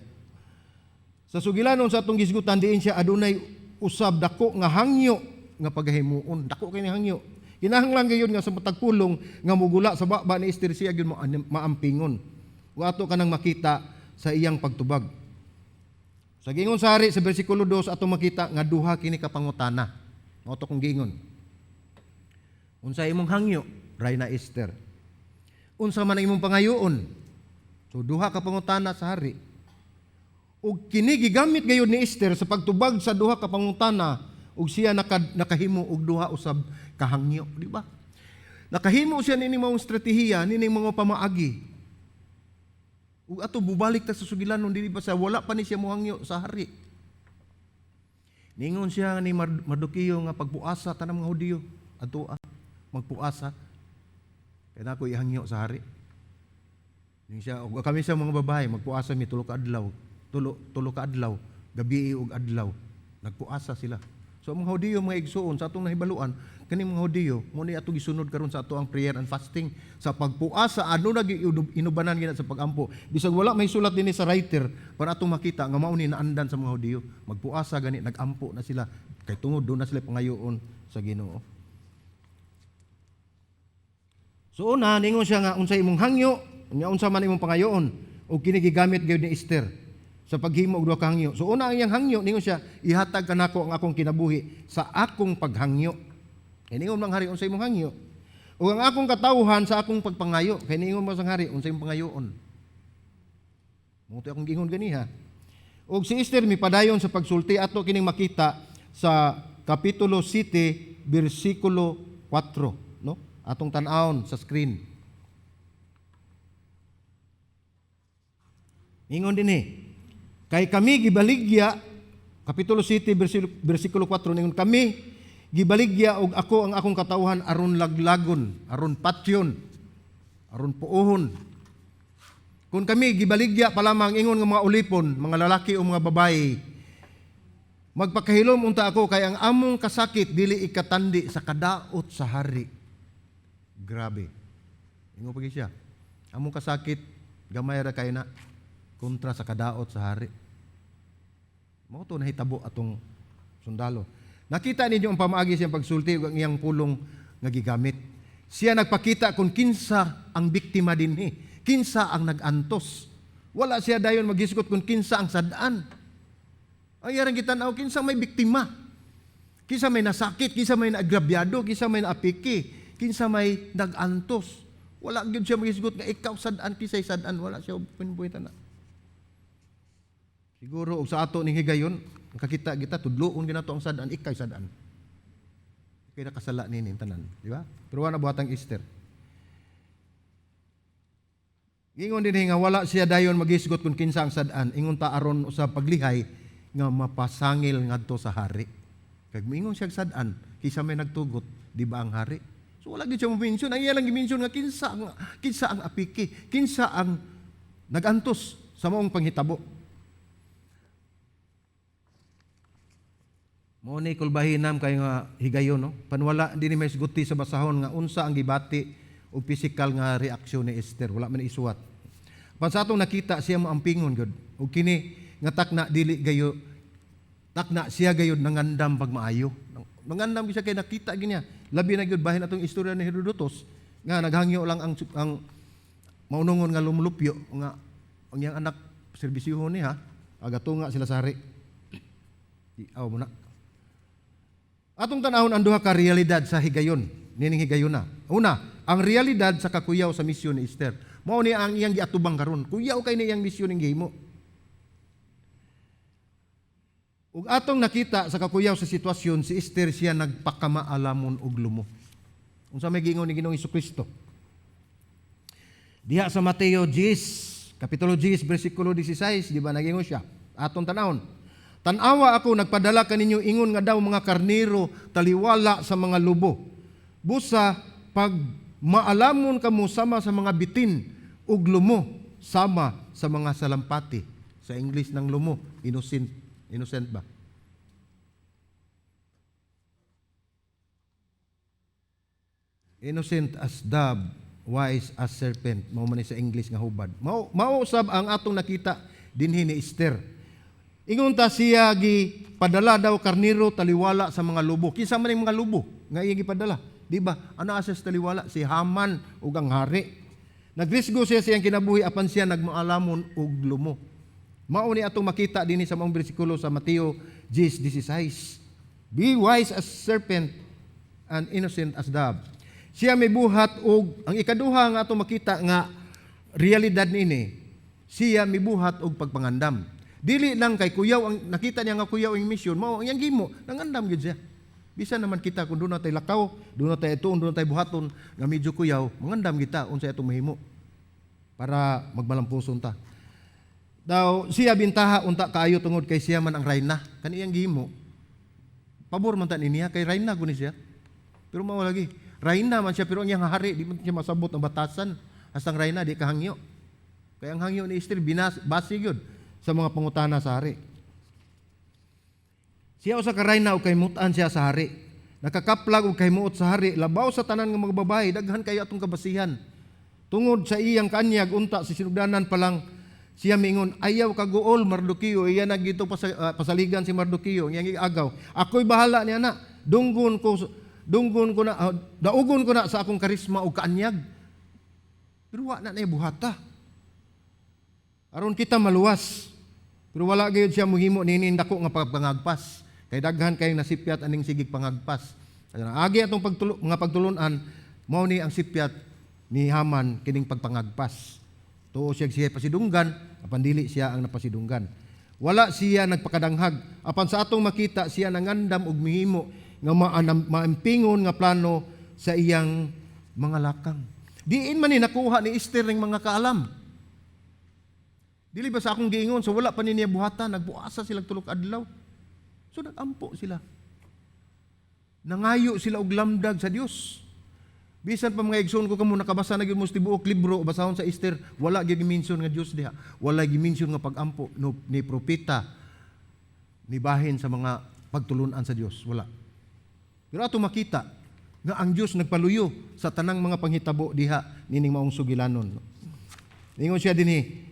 Sa sugilanon sa atong gisgutan, diin siya adunay usab dako nga hangyo nga pagahimuon. Dako kay ni hangyo. Kinahanglan gayon nga sa matag pulong nga mugula sa baba ni Esther, siya gyud maampingon. Wa ato kanang makita sa iyang pagtubag. Sa gingon sa hari sa bersikulo 2, atong makita nga duha kini ka pangutana. Mao to kong gingon. Unsa imong hangyo, Rayna Esther? Unsa man ang imong pangayoon? So duha ka pangutana sa hari. Ug kini gigamit gayud ni Esther sa pagtubag sa duha ka pangutana, ug siya nakahimo og duha usab kahangyo, di ba? Nakahimo siya nining maong estratehiya, nining mga pamaagi. Ug ato bubalik ta sa sugilanon dili ba sa wala pa ni siya mohangyo sa hari. Ningon siya ni Mardoqueo nga pagpuasa tanang mga Hudiyo adto magpuasa. Kay nako ihangyo sa hari. Ningon siya, ug kami sa mga babae magpuasa mi tulo ka adlaw, tulo ka adlaw, gabi ug adlaw. Nagpuasa sila. So ang mga Hudiyo, mga igsuon, sa atong nahibaluan, kani mga Hudiyo, mo ni ato gisunod karon sa ato ang prayer and fasting sa pagpuasa, ano na inubanan gina sa pagampo. Bisag wala may sulat dinhi sa writer para atong makita nga mao ni naandan sa mga Hudiyo. Magpuasa gani, nagampo na sila kay tungod do na sila pangayoon sa Ginoo. So una, ningon siya nga unsa imong hangyo, unya unsa man imong pangayoon, ug kini gigamit gyud ni Esther sa paghimo og duha ka hangyo. So una ang iyang hangyo, ningon siya, ihatag kanako ang akong kinabuhi sa akong paghangyo. Kay ningon mang hari, unsa imong hangyo? Ug ang akong katawhan sa akong pagpangayo. Kay ningon man sang hari, unsa imong pangayoon? Mo akong gingon ganiha. Ug si Esther mipadayon sa pagsulti, ato kining makita sa kapitulo 7 bersikulo 4, no? Atong tan-awon sa screen. Ingon dinhi, kay kami gibaligya, kapitulo 7 bersikulo 4, ningon kami gibaligya og ako ang akong katawhan aron laglagon, aron patyon, aron puohon. Kung kami gibaligya pa lamang ingon nga mga ulipon, mga lalaki o mga babayi, magpakahilom unta ako kay ang among kasakit dili ikatandi sa kadaot sa hari. Grabe. Ingon pagi siya. Among kasakit gamay ra kay na kontra sa kadaot sa hari. Mao to nahitabo atong sundalo. Nakita ninyo ang pamaagi siyang pagsulti ug ang iyang pulong nga gigamit. Siya nagpakita kung kinsa ang biktima dinhi, kinsa ang nag-antos. Wala siya dayon maghisgot kung kinsa ang sad-an. Ang iyang gitan-aw, kinsa may biktima. Kinsa may nasakit, kinsa may naagrabyado, kinsa may naapiki, kinsa may nag-antos. Wala gyud siya maghisgot nga ikaw sad-an, kinsay sad-an, wala siya pinbuhitan na. Siguro og sa ato ning higayon, nakakita kita tudloon ginato ang sad-an, ikay sad-an. Ikay nakasala nini tanan, di ba? Pero wala buhatang Esther. Ingon dinhi nga wala siya dayon magisgot kung kinsa ang sad-an, ingon ta aron usab paglihay nga mapasangil ngadto sa hari. Kag moingon siya sad-an, kinsa may nagtugot, di ba ang hari? So wala gyud siya mo-mention, ang iya lang gi-mention nga kinsa ang apiki, kinsa ang nagantos sa maong panghitabo. Mao ni kulbahinam kay nga higayon, no? Panwala dinhi may isguti sa basahon nga unsa ang gibati o physical nga reaksyon ni Esther, wala man isuwat. Pan sa atong nakita, siya maampingon gud. Ug kini nga takna, dili gayo takna, siya gayud nangandam pagmaayo. Nangandam gyud siya kay nakita ginya. Labi na gyud bahin atong istorya ni Herodotus nga naghangyo lang ang maunongon nga lumulupyo nga ang iyang anak serbisyohon niya, agatunga sila sa hari. Aw mo na. Atong tanahon ang duha ka realidad sa higayon, nining higayona. Una, ang realidad sa kakuyaw sa misyon ni Esther. Mao ni ang iyang giatubang karon. Kuyaw kay ni iyang misyon ning gihimo. Ug atong nakita sa kakuyaw sa sitwasyon, si Esther siya nagpakamaalamon og lumo. Unsa may giingon ni Ginoong Kristo? Diha sa Mateo 10, Kapitulo 10, bersikulo 16, di ba nagingon siya? Atong tanahon. "Tanawa ako, nagpadala kaninyo ingon nga daw mga karnero taliwala sa mga lobo. Busa pag maalamon kamo sama sa mga bitin ug lumo sama sa mga salampati." Sa English ng lumo, innocent, innocent ba? Innocent as dove, wise as serpent. Mao man ni sa English nga hubad. Mao usab ang atong nakita dinhi ni Esther. Ingon ta siya gi padala daw karnero taliwala sa mga lobo. Kinsa man ning mga lobo nga iya gipadala? Di ba? Ano asas taliwala? Si Haman ug ang hari. Nagrisgo siya sa iyang kinabuhi apan siya nagmaalamon og lumo. Mao ni atong makita dinhi sa maong bersikulo sa Mateo 10:16. Be wise as serpent and innocent as dove. Siya may buhat og ang ikaduha nga atong makita nga realidad niini, siya mibuhat og pagpangandam. Dili lang kay kuyaw ang nakita niya nga kuyaw ang misyon, mao ang iyang gimo, nangandam gyud siya. Bisan naman kita kung doon na tay lakaw, doon na tay ituon, doon na tay buhaton nga medyo kuyaw, mangandam kita unsa atong mahimo para magmalampuson ta. Daw siya bintaha unta kaayo tungod kay siya man ang rayna. Kani iyang gihimo. Pabor man ta niya kay rayna guni siya. Pero mao lagi, rayna man siya pero ang iyang hari di man siya masabot ang batasan. Hastang rayna di kahangyo. Kay ang hangyo ni Esther binas base gyud sa mga pangutana sa hari. Siya usa ka rayna ug kay mutan siya sa hari. Nakakaplag og kahimuot sa hari, labaw sa tanan nga mga babae, daghan kayo atong kabasihan. Tungod sa iyang kaanyag unta sa sinugdanan pa lang siya miingon, "Ayaw kaguol, Mardoqueo." Iya na gito pasaligan si Mardoqueo, iyang giagaw. "Ako'y bahala niya na. Dunggon ko na, daugon ko na sa akong karisma o kaanyag." Pero wa na niya buhata. Aron kita maluwas. Pero wala gayud siya muhimo nini dako nga pagpangagpas. Kay daghan kayong nasipyat aning sigig pangagpas. Agi atong mga pagtulunan, mao ni ang sipyat ni Haman kining pagpangagpas. Tuo siya siya pasidunggan, apan dili siya ang napasidunggan. Wala siya nagpakadanghag. Apan sa atong makita, siya nangandam og mihimo nga maampingon nga plano sa iyang mga lakang. Diin man ni nakuha ni Esther ning mga kaalam? Dili ba sa akong giingon, so wala pa ni niya buhatan, nagbuasa sila tulok adlaw. So nagampo sila. Nangayo sila og lamdag sa Dios. Bisan pa, mga igsoon ko, kamo nakabasa na gyud mo sa tibuok libro, basahon sa Esther, wala gyud gimension nga Dios diha. Wala gimension nga pagampo no, ni propeta ni bahin sa mga pagtulunan sa Dios, wala. Pero ato makita nga ang Dios nagpaluyo sa tanang mga panghitabo diha nining maong sugilanon. Ingon siya dinhi,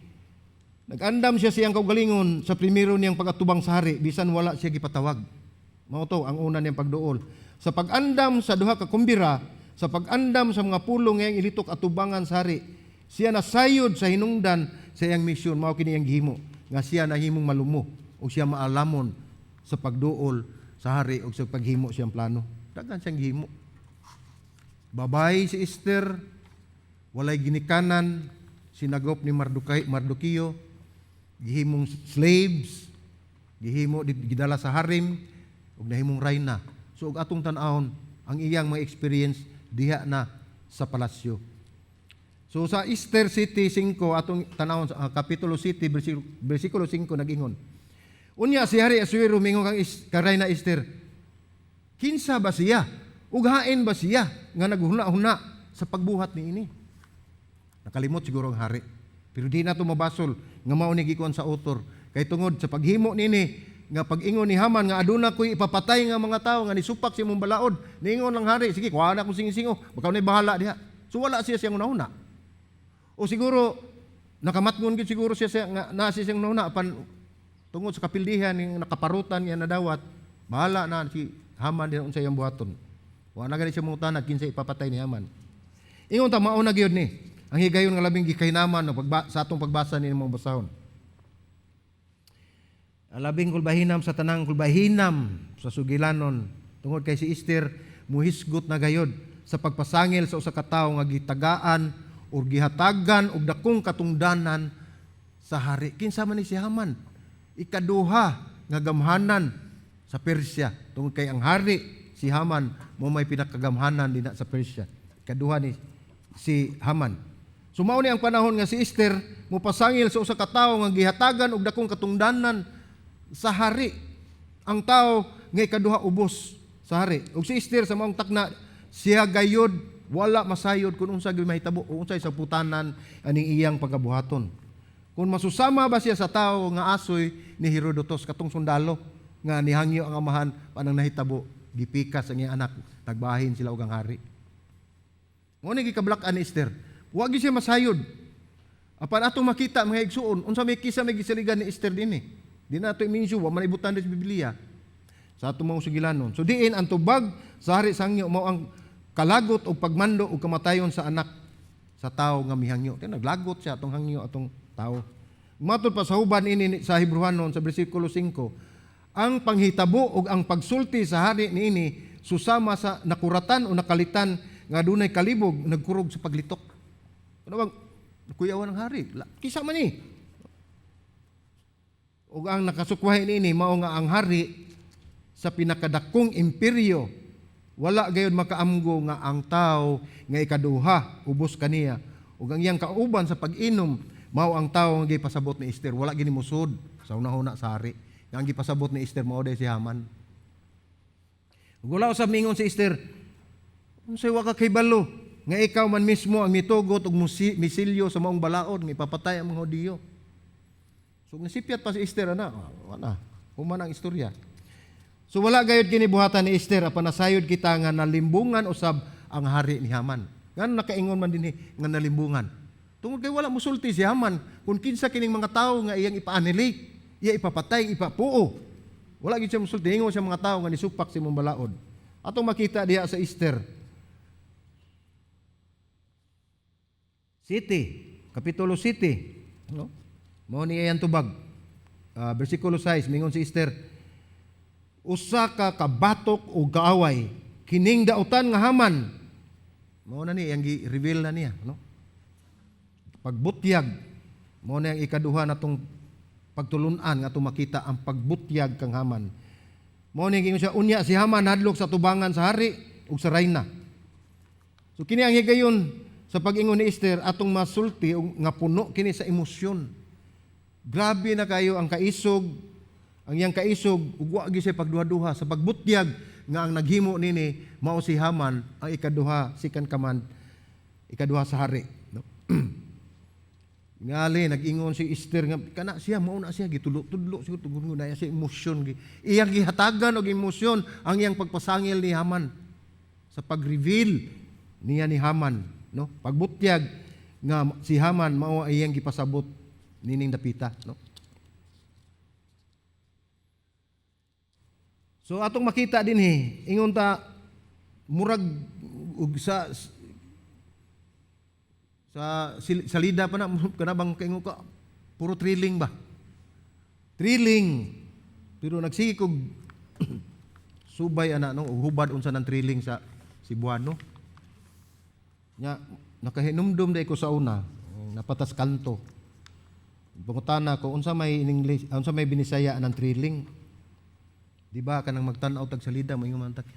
nag-andam siya siyang kaugalingon sa primero niyang pag-atubang sa hari bisan wala siya gipatawag. Mao to ang una niyang pagduol. Sa pag-andam sa duha ka kumbira, sa pag-andam sa mga pulong ngayong ilitok atubangan sa hari, siya nasayod sa hinungdan sa iyang misyon, mao kini iyang gihimo nga siya nahimong malumo o siya maalamon sa pagduol sa hari o sa paghimo siyang plano. Daghan siyang gihimo. Babay si Esther, walay ginikanan, sinagop ni Mardukai, Mardoqueo, gihimong slaves, gihimo gidala sa harim ug nahimong rayna. So ug atong tan-awon ang iyang mga experience diha na sa palasyo. So sa Esther City 5 atong tan-awon sa kapitulo City bersikulo 5 nagingon. Unya si Hari Asuero mingon kang kang Rayna Esther, "Kinsa ba siya? Ug hain ba siya nga naghuna-huna sa pagbuhat niini?" Nakalimot siguro ang hari. Pero di na to mabasol nga mao ni gikuan sa author kay tungod sa paghimo niini nga pag-ingon ni Haman nga aduna ko'y ipapatay nga mga tawo nga nisupak sa imong balaod. Niingon lang hari, "Sige, kuha na akong singo-singo, baka na bahala diha." So wala siya siyang una-una. O siguro nakamatngon gid siguro siya sa nga naa siya siyang una apan tungod sa kapildihan ng nakaparutan niya nadawat, bahala na si Haman din unsa iyang buhaton. Wa na gani siya mangutana kinsa ipapatay ni Haman. Ingon ta, mao na gyud ni ang higayon nga labing gikahinaman no sa atong pagbasa ni mga basahon. Ang labing kulbahinam sa tanang kulbahinam sa sugilanon tungod kay si Esther muhisgot na gayod sa pagpasangil sa usa ka tawo nga gitagaan or gihatagan og dakong katungdanan sa hari. Kinsa man ni si Haman? Ikaduha nga gamhanan sa Persia tungod kay ang hari si Haman mo may pinakagamhanan dinha sa Persia. Ikaduha ni si Haman. So mao ni ang panahon nga si Esther mopasangil sa usa ka tawo nga gihatagan og dakong katungdanan sa hari. Ang tao nga ikaduha ubos sa hari. Ug si Esther sa maong takna siya gayod wala masayod kung unsa gyud mahitabo o unsay saputanan aning iyang pagabuhaton. Kung masusama ba siya sa tao nga asoy ni Herodotus, katong sundalo nga nihangyo ang amahan, panang nahitabo gipikas ang iyang anak, nagbahin sila og ang hari. Mao ni gikablak-an ni Esther. Wa gyud siya masayod. Apan atong makita, mga igsuon, unsa may kisa may gisaligan ni Esther dinhi. Di na ato i-mention, wa man ibutan sa Biblia. Sa atong mga sugilanon. So diin ang tubag sa hari sa hangyo mao ang kalagot o pagmando o kamatayon sa anak sa tao nga mihangyo. Kaya naglagot siya atong hangyo atong tao. Matod pa sa huban ini sa Hebrewanon sa bersikulo 5, ang panghitabo ug ang pagsulti sa hari niini susama sa nakuratan o nakalitan nga dunay kalibog nagkurog sa paglitok. Ano bang kuyawan ng hari? Kisa man ni. Ug ang nakasukwahi niini mao nga ang hari sa pinakadakong imperyo wala gayud makaamgo nga ang tao nga ikaduha ubos kaniya ug ang iyang kauban sa pag-inom mao ang tao nga gipasabot ni Esther. Wala gini musod sa unahuna sa hari nga ang gipasabot ni Esther mao si Haman. Ug wala usab mingon si Esther, "Unsay wa ka kahibalo nga ikaw man mismo ang mitugot og misilyo sa maong balaod nga ipapatay ang mga Hudiyo?" So nasipyat pa si Esther ana, wala human ang istorya. So wala gayud kini buhatan ni Esther apan nasayod kita nga nalimbungan usab ang hari ni Haman. Ngano nakaingon man dinhi nga nalimbungan? Tungod kay wala musulti si Haman kung kinsa kining mga tawo nga iyang ipaanili, iya ipapatay, ipapuo. Wala gyud siya musulti, ingon siya mga tawo nga nisupak sa imong balaod. Atong makita diha sa Esther City, Kapitulo City, no? Mao ni iyang tubag. Bersikulo 6, mingon si Esther, "Usa ka kabatok o kaaway kining dautan nga Haman." Mao na ni iyang gi-reveal na niya, no? Pagbutyag mao na ang ikaduha natong pagtulun-an nga atong makita ang pagbutyag kang Haman. Mao ni giingon siya, unya si Haman hadlok sa tubangan sa hari ug sa rayna. So kini ang higayon sa pag-ingon ni Esther atong masulti og nga puno kini sa emosyon. Grabe na kayo ang kaisog, ang iyang kaisog ug wa gyud siya pagduha-duha sa pagbutyag nga ang naghimo nini mao si Haman, ang ikaduha second command, ikaduha sa hari, no? Ngali nag-ingon si Esther nga kana siya, mao na siya gitulo-tudlo siguro tungod na siya emosyon, iyang gihatagan og emosyon ang iyang pagpasangil ni Haman sa pag-reveal niya ni Haman, no, pagbutyag nga si Haman mao ang iyang gipasabot nining dapita, no? So atong makita dinhi, ingon ta murag ug sa sa salida pa na kana bang kaingon ka puro thrilling ba? Thrilling. Pero nagsige kog subay ana, no, ug hubad unsa nang thrilling sa Cebuano. Nya nakahinumdum day ko sa una, napatas kanto. Pangutana ko unsa may in English, unsa may Binisaya ng thrilling? Di ba kanang magtan-aw tag salida mo ingon man tag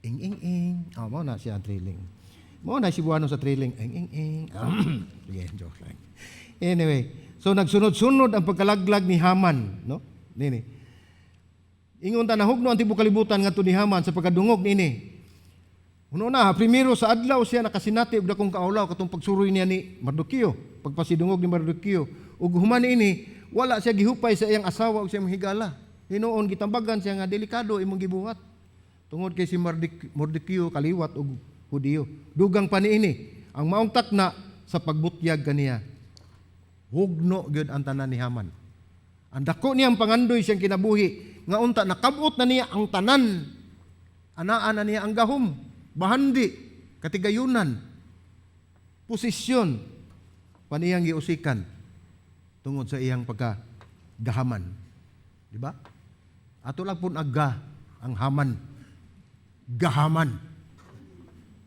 ing ing ing. Oh, mao na siya ang thrilling. Mao na Cebuano sa thrilling. Ing ing ing. Sige, joke lang. Anyway, so nagsunod-sunod ang pagkalaglag ni Haman, no? Nini. Ingon ta nahugno ang tibuok kalibutan ngadto ni Haman sa pagkadungog niini. Uno na, primero sa adlaw siya nakasinati og dakong kaulaw katong pagsuroy niya ni Mardoqueo, pagpasidungog ni Mardoqueo. Ug human niini, wala siya gihupay sa iyang asawa ug sa iyang higala. Hinuon gitambagan siya nga delikado imong gibuhat. Tungod kay si Mordekio kaliwat og Hudiyo. Dugang pa niini ang maong takna sa pagbutyag kaniya. Hugno gyud ang tanan ni Haman. Ang dako niyang pangandoy siyang kinabuhi nga unta nakabot na niya ang tanan. Anaa na niya ang gahom, bahandi, katigayunan, posisyon, paniyang giusikan tungod sa iyang pagkagahaman. Di ba? Ato lang pun aga ang Haman. Gahaman.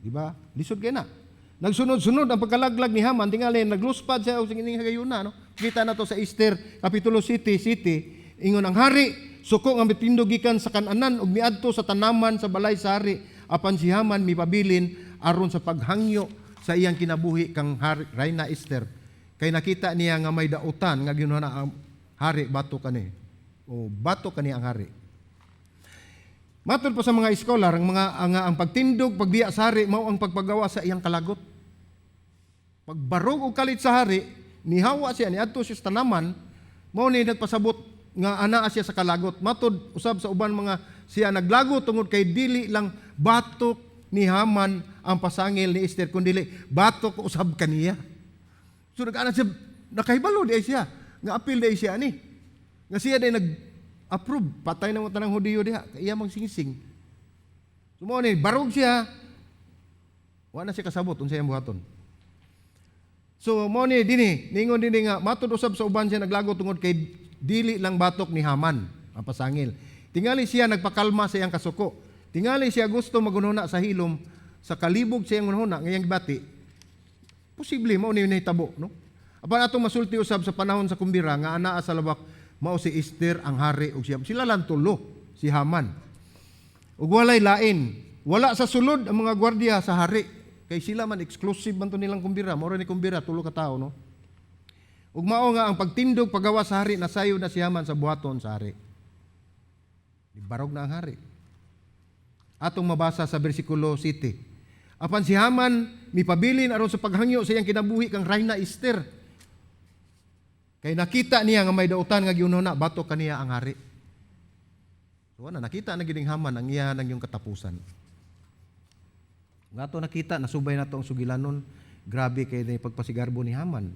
Di ba? Lisod kay na. Nagsunod-sunod ang pagkalaglag ni Haman, tingali nagluspad siya og sining higayuna, no? Kita na to sa Esther kapitulo city city, ingon ang hari, suko nga mitindog gikan sa kananan ug miadto sa tanaman sa balay sa hari, apan si Haman mipabilin aron sa paghangyo sa iyang kinabuhi kang hari, Reyna Esther. Kay nakita niya nga may dautan nga ginuha ang hari bato kani. O bato kani ang hari. Matod pa sa mga iskolar, ang mga ang pagtindog, pagbiya sa hari mao ang pagpagawa sa iyang kalagot. Pagbarog og kalit sa hari, nihawa siya niadto siya sa tanaman, mao ni nagpasabot nga anaa siya sa kalagot. Matod usab sa uban mga siya naglago tungod kay dili lang batok ni Haman ang pasangil ni Esther kundi batok usab kaniya. So nag-ana siya, nakahibalo di siya, nga apil di siya ani. Nga siya di nag-approve, patay na mo tanang Hudiyo diha, kay iya mang singsing. So mao ni barog siya, wa na siya kasabot unsa iyang buhaton. So mao ni dinhi, ningon dinhi nga matud usab sa uban siya naglago tungod kay dili lang batok ni Haman ang pasangil. Tingali siya nagpakalma sa iyang kasuko. Tingali siya gusto magunhuna sa hilom sa kalibog sa iyang hunhuna nga iyang gibati. Posible mao ni nahitabo, no? Apan atong masulti usab sa panahon sa kumbira nga anaa sa lawak mao si Esther ang hari ug siya. Sila lang tulo si Haman. Ug walay lain. Wala sa sulod ang mga gwardiya sa hari. Kay sila man exclusive man to nilang kumbira. Mao ni kumbira tulo ka tawo, no. Ug mao nga ang pagtindog pagawa sa hari nasayo na si Haman sa buhaton sa hari. Barog na ang hari. Atong mabasa sa bersikulo 7. Apan si Haman mipabilin aron sa paghangyo sa iyang kinabuhi kang Reyna Esther. Kay nakita niya nga may dautan nga giunona bato kaniya ang hari. So na nakita na gining Haman ang iya nang yung katapusan. Nga to nakita nasubay na to ang sugilanon, grabe kay ni pagpasigarbo ni Haman.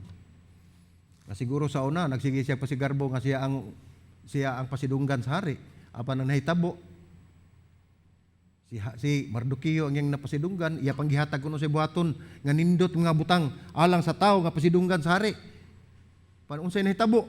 Na siguro sa una nagsige siya pasigarbo nga siya ang pasidunggan sa hari. Apan ang nahitabo si Mardoqueo ang iyang napasidunggan, iya pang gihatag kuno sa buhaton nga nindot nga butang alang sa tawo nga pasidunggan sa hari. Pan unsay nahitabo?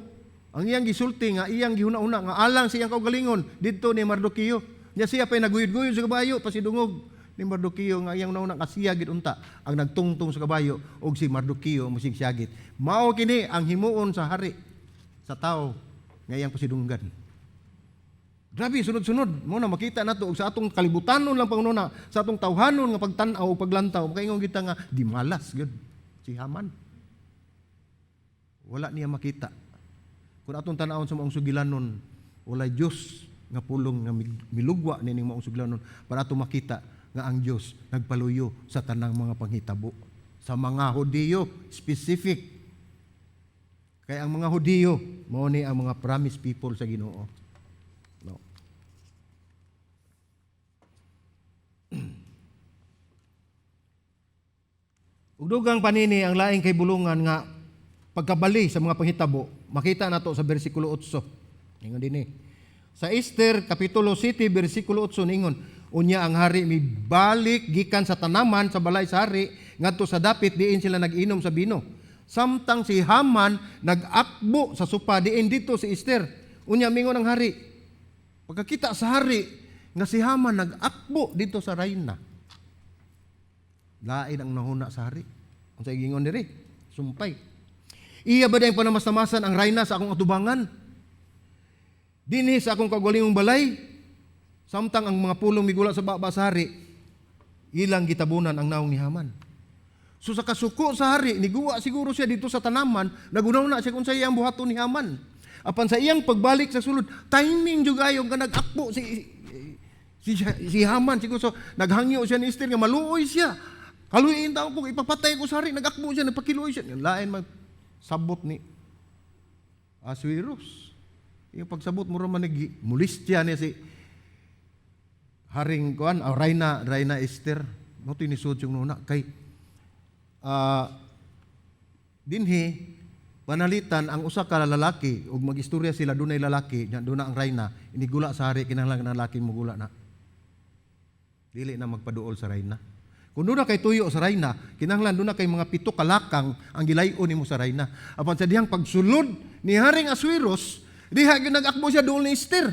Ang iyang gisulti nga iyang gihuna-huna nga alang sa iyang kaugalingon didto ni Mardoqueo. Nya siya pay naguyod-guyod sa kabayo pasidungog ni Mardoqueo nga iyang nauna nga siya gid unta ang nagtungtong sa kabayo og si Mardoqueo musig siyagit. Mao kini ang himuon sa hari sa tawo nga iyang pasidunggan. Grabe, sunod-sunod. Mo na makita nato og sa atong kalibutanon lang pangununa, sa atong tawhanon nga pagtan-aw o paglantaw, makaingon kita nga di malas gyud si Haman. Wala niya makita. Kung atong tan-awon sa maong sugilanon, walay Dios nga pulong nga milugwa nining maong sugilanon para ato makita nga ang Dios nagpaluyo sa tanang mga panghitabo sa mga Hudiyo specific. Kay ang mga Hudiyo mao ni ang mga promised people sa Ginoo. No. Ug dugang panini ang laing kay bulungan nga pagkabali sa mga panghitabo, makita nato sa bersikulo 8. Ingon dinhi. Sa Esther kapitulo 7 bersikulo 8 ningon, unya ang hari mibalik gikan sa tanaman sa balay sa hari ngadto sa dapit diin sila nag-inom sa bino. Samtang si Haman nag-akbo sa sopa diin dito si Esther. Unya mingon ang hari. Pagkakita sa hari nga si Haman nag-akbo dito sa rayna. Lain ang nahuna sa hari. Unsay gingon diri? Sumpay. Iya ba dayang panamasamasan ang rayna sa akong atubangan? Dinhi sa akong kaugalingong balay, samtang ang mga pulong migula sa baba sa hari, ilang gitabunan ang naong ni Haman. So sa kasuko sa hari, niguwa siguro siya dito sa tanaman, nagunaw na siya kung sa iyang buhaton ni Haman. Apan sa iyang pagbalik sa sulod, timing jud ayo nga nag-akbo si Haman. Siguro so, naghangyo siya ni Esther nga maluoy siya. Kaluoyin tao ko, ipapatay ko sa hari, nag-akbo siya, nagpakiluoy siya. Lain mag sabot ni Asuerus. Yung pagsabot mo man mulistya niya si Haring kuan, oh, Reyna Esther. Mo tinisod yung nuna kay dinhi panalitan ang usa ka lalaki ug magistorya sila, dunay lalaki nya duna ang reyna, inigula sa hari, kinahanglan ang lalaki mogula na, dili na magpaduol sa reyna. Kung duna kay tuyo sa reyna, kinahanglan duna kay mga 7 ka lakang ang gilay-on nimo sa reyna. Apan sa dihang pagsulod ni Haring Asueros, diha gyud nag-akbo siya duol ni Esther.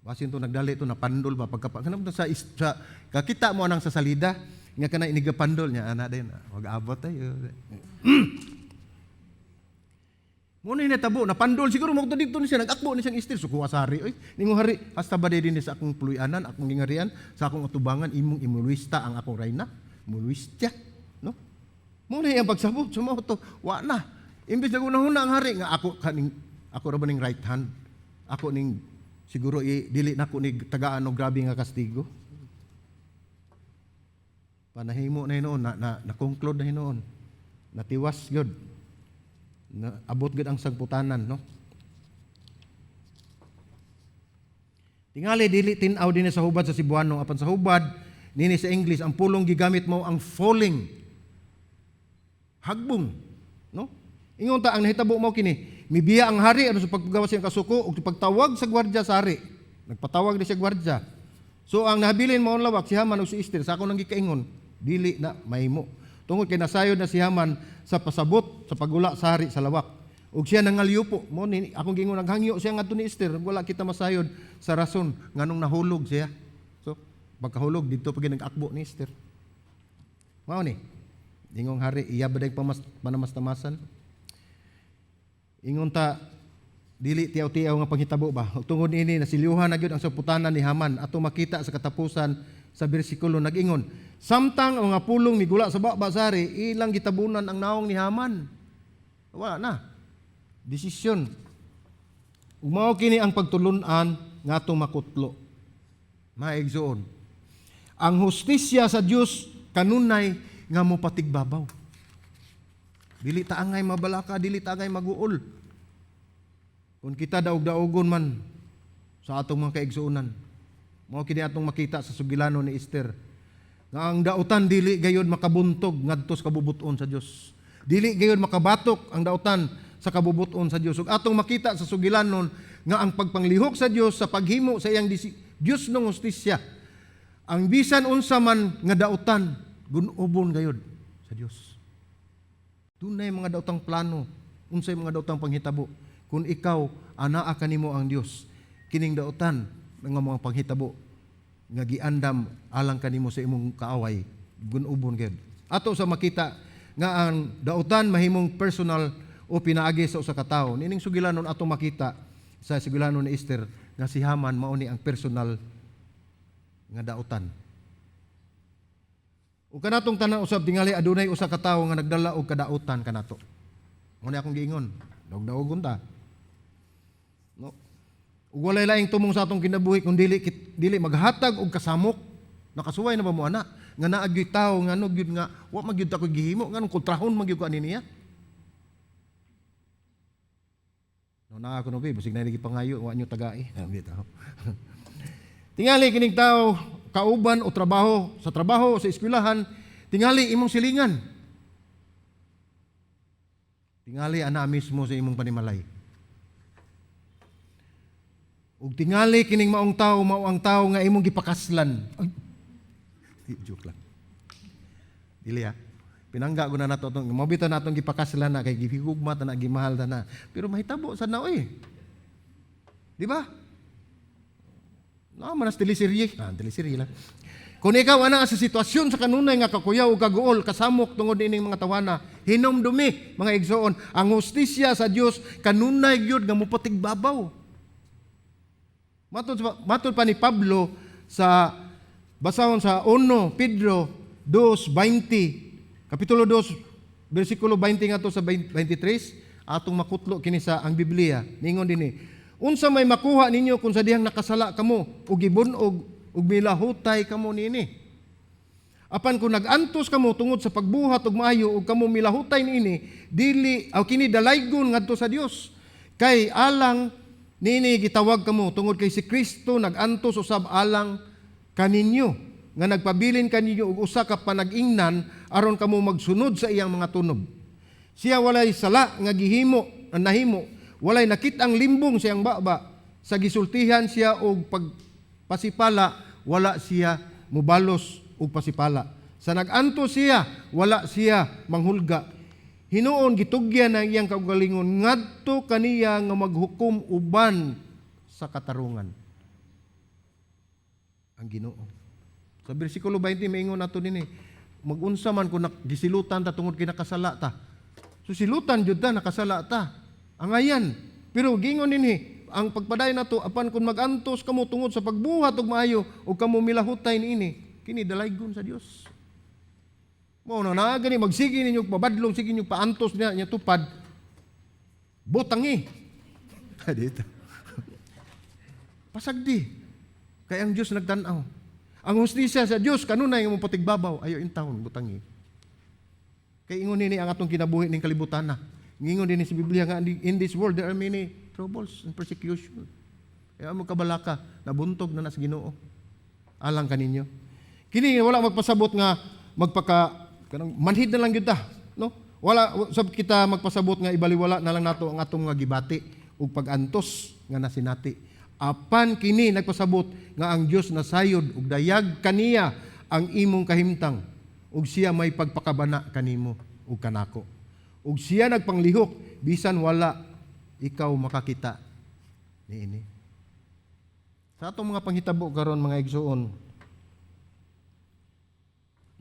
Basin to nagdali to, napandol ba pagka kanang sa kakita mo anang sa salida nga kana inigapandol niya ana din wag abot tayo. Mo ni natabo, napandol siguro mo dito ni siya, nag-akbo ni siyang Esther, sukuha sa hari. Oy, ningo hari, hasta ba din sa akong puluy-anan, akong gingarian, sa akong atubangan, imong imulwista ang akong reyna, mulwistya, no? Mo ni ang pagsabot, sumao to, wa na. Imbes na gunahuna ang hari nga ako kaning ako ra ba ning right hand. Ako ning siguro i, dili nako ni tagaan og grabe nga kastigo. Panahimo na hinuon, na conclude na hinuon. Natiwas gyud. Na, abot gud ang sagputanan, no? Tingali dili tin-aw dinhi sa hubad sa Cebuano, apan sa hubad nini sa English ang pulong gigamit mo ang falling. Hagbong, no? Ingon ta ang nahitabo mo kini, mibiya ang hari aron sa paggawas siyang kasuko ug pagtawag sa gwardiya sa hari. Nagpatawag ni siya gwardiya. So ang nahabilin mao ang lawak si Haman ug si Esther sa ako nang gikaingon, dili na mahimo. Tungod kay nasayod na si Haman sa pasabot sa pagula sa hari sa lawak. Ug siya nangalyupo. Mo ni akong giingon, naghangyo siya ngadto ni Esther, wala kita masayod sa rason nganong nahulog siya. So pagkahulog didto pa nag-akbo ni Esther. Mao ni. Ingong hari iya ba day panamastamasan? Ingon ta dili tiaw-tiaw nga panghitabo ba. Ug tungod niini nasilyuhan na gyud ang saputanan ni Haman ato makita sa katapusan sa bersikulo nag-ingon, samtang ang mga pulong migula sa baba sa hari, ilang gitabunan ang naong ni Haman. Wala na. Desisyon. Ug mao kini ang pagtulun-an nga atong makutlo. Maigsoon. Ang hustisya sa Dios kanunay nga mopatigbabaw. Dili ta angay mabalaka, dili ta angay maguol. Kung kita daog-daogon man sa atong mga kaigsuonan, mao kini atong makita sa sugilano ni Esther nga ang dautan dili gayod makabuntog ngadto sa kabubuton sa Dios. Dili gayod makabatok ang dautan sa kabubuton sa Dios. Ug atong makita sa sugilanon nga ang pagpanglihok sa Dios sa paghimo sa iyang Dios ng hustisya, ang bisan unsa man nga dautan gunubon gayod sa Dios. Dunay mga daotang plano, unsay mga daotang panghitabo. Kung ikaw anaa kanimo ang Dios, kining dautan nga mga panghitabo nga giandam alang kanimo sa imong kaaway, gunubon gayud. Ato sa makita nga ang dautan mahimong personal o pinaagi sa usa ka tawo. Nining sugilanon ato makita sa sugilanon ni Esther nga si Haman mao ni ang personal nga dautan. Ug kanatong tanan usab tingali adunay usa ka tawo nga nagdala og kadautan kanato. Mo ni akong giingon, daog-daogon ta. No. Ug walay laing tumong sa atong kinabuhi kung dili maghatag og kasamok. Nakasuway na ba mo ana nga naa gyud tawo nga ano gyud nga wa man gyud ako gihimo, nganong kontrahon man gyud ko ani niya. No naa ko no bi basig na gipangayo wa nyo tagai. Bitaw. Tingali kining tawo kauban o trabaho, sa trabaho, sa eskwelahan, tingali imong silingan. Tingali ana mismo sa imong panimalay. Ug tingali kining maong tawo, mao ang tawo nga imong gipakaslan. Ay, joke lang. Dili ha. Pinangga ko na nato itong, mao bitaw natong gipakaslan na kay gihigugma ta na, gimahal ta na. Pero mahitabo sa na oy. Di ba? No, manas teleserye. Teleserye lang. Kung ikaw ana sa sitwasyon sa kanunay nga kakuyaw o kaguol, kasamok tungod nining mga tawana, hinumdumi mga igsoon, ang hustisya sa Dios kanunay gyud nga mopatigbabaw. Matod pa ni Pablo sa basahon sa 1 Pedro 2:20, kapitulo 2 bersikulo 20 ngadto sa 23, atong makutlo kini sa ang Biblia. Ningon dinhi, unsa may makuha ninyo kung sa dihang nakasala kamo ug gibun-og ug milahutay kamo niini? Apan kung nag-antos kamo tungod sa pagbuhat og maayo ug kamo milahutay niini, dili aw kini dalaygon ngadto sa Dios. Kay alang nini gitawag kamo, tungod kay si Kristo nag-antos usab alang kaninyo, nga nagpabilin kaninyo og usa ka panag-ingnan aron kamo magsunod sa iyang mga tunob. Siya walay sala nga gihimo, nahimo, walay nakit-ang limbong sa iyang baba. Sa gisultihan siya og pagpasipala, wala siya mubalos og pasipala. Sa nag-antos siya, wala siya manghulga. Hinuon gitugyan ang iyang kaugalingon ngadto kaniya nga maghukom uban sa katarungan, ang Ginoo. Sa bersikulo 20, maingon nato dinhi, mag-unsa man kung gisilutan ta tungod kay nakasala ta. So silutan jud ta, nakasala ta. Angayan. Pero gingon dinhi, ang pagpadayon nato, apan kung magantos kamo tungod sa pagbuhat og maayo ug kamo milahutay niini, kini dalaygon sa Dios. Mao na naa gani magsige ninyo pabadlong, sige ninyo paantos niya niya tupad. Butangi. Dito. Pasagdi. Kay ang Dios nagtan-aw. Ang hustisya sa Dios kanunay nga mopatigbabaw, ayo intawon butangi. Kay ingon nini ang atong kinabuhi ning kalibutan na. Ingon dinhi sa Biblia nga in this world there are many troubles and persecution. Kaya mo kabalaka, nabuntog na na sa Ginoo alang kaninyo. Kini wala magpasabot nga magpaka kanang manhid na lang gyud ta, no? Wala sab kita magpasabot nga ibaliwala na lang nato ang atong nga gibati ug pag-antos nga nasinati. Apan kini nagpasabot nga ang Dios nasayod ug dayag kaniya ang imong kahimtang ug siya may pagpakabana kanimo ug kanako. Ug siya nagpanglihok bisan wala ikaw makakita niini. Sa atong mga panghitabo karon, mga igsuon,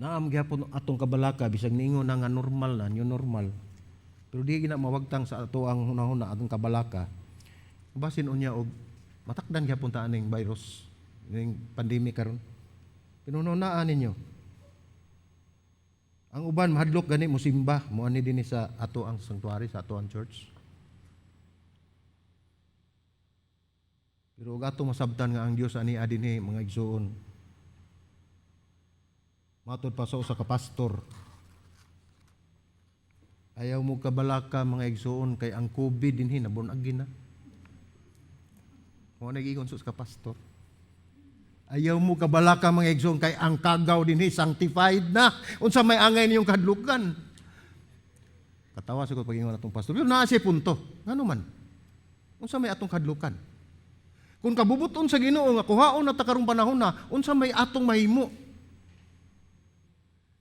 naam gyapon atong kabalaka bisag niingon na nga normal na, new normal. Pero di gina mawagtang sa ato ang hunahuna, atong kabalaka. Basin unya og matakdan gyapon ta aning virus ning pandemic karon. Pinununaan ninyo. Ang uban mahadlok gani mo simba, mo ani dinhi sa ato ang sanctuary, sa ato ang church. Pero ug ato masabtan nga ang Dios ani dinhi, mga igsuon. Matod pa sa usa ka pastor. Ayaw mo kabalaka, mga igsuon, kay ang COVID dinhi nabunagin na. Mo nag-ingon sa ka pastor. Ayaw mo kabalaka, mga igsuon, kay ang kagaw dinhi sanctified na. Unsa may angay niyong kahadlukan? Katawa sa ko pag-ingon atong pastor. Pero naa siya punto. Ngano man? Unsa may atong kahadlukan? Kung kabubuton sa Ginoo nga kuhaon na ta karong panahon na, unsa may atong mahimo?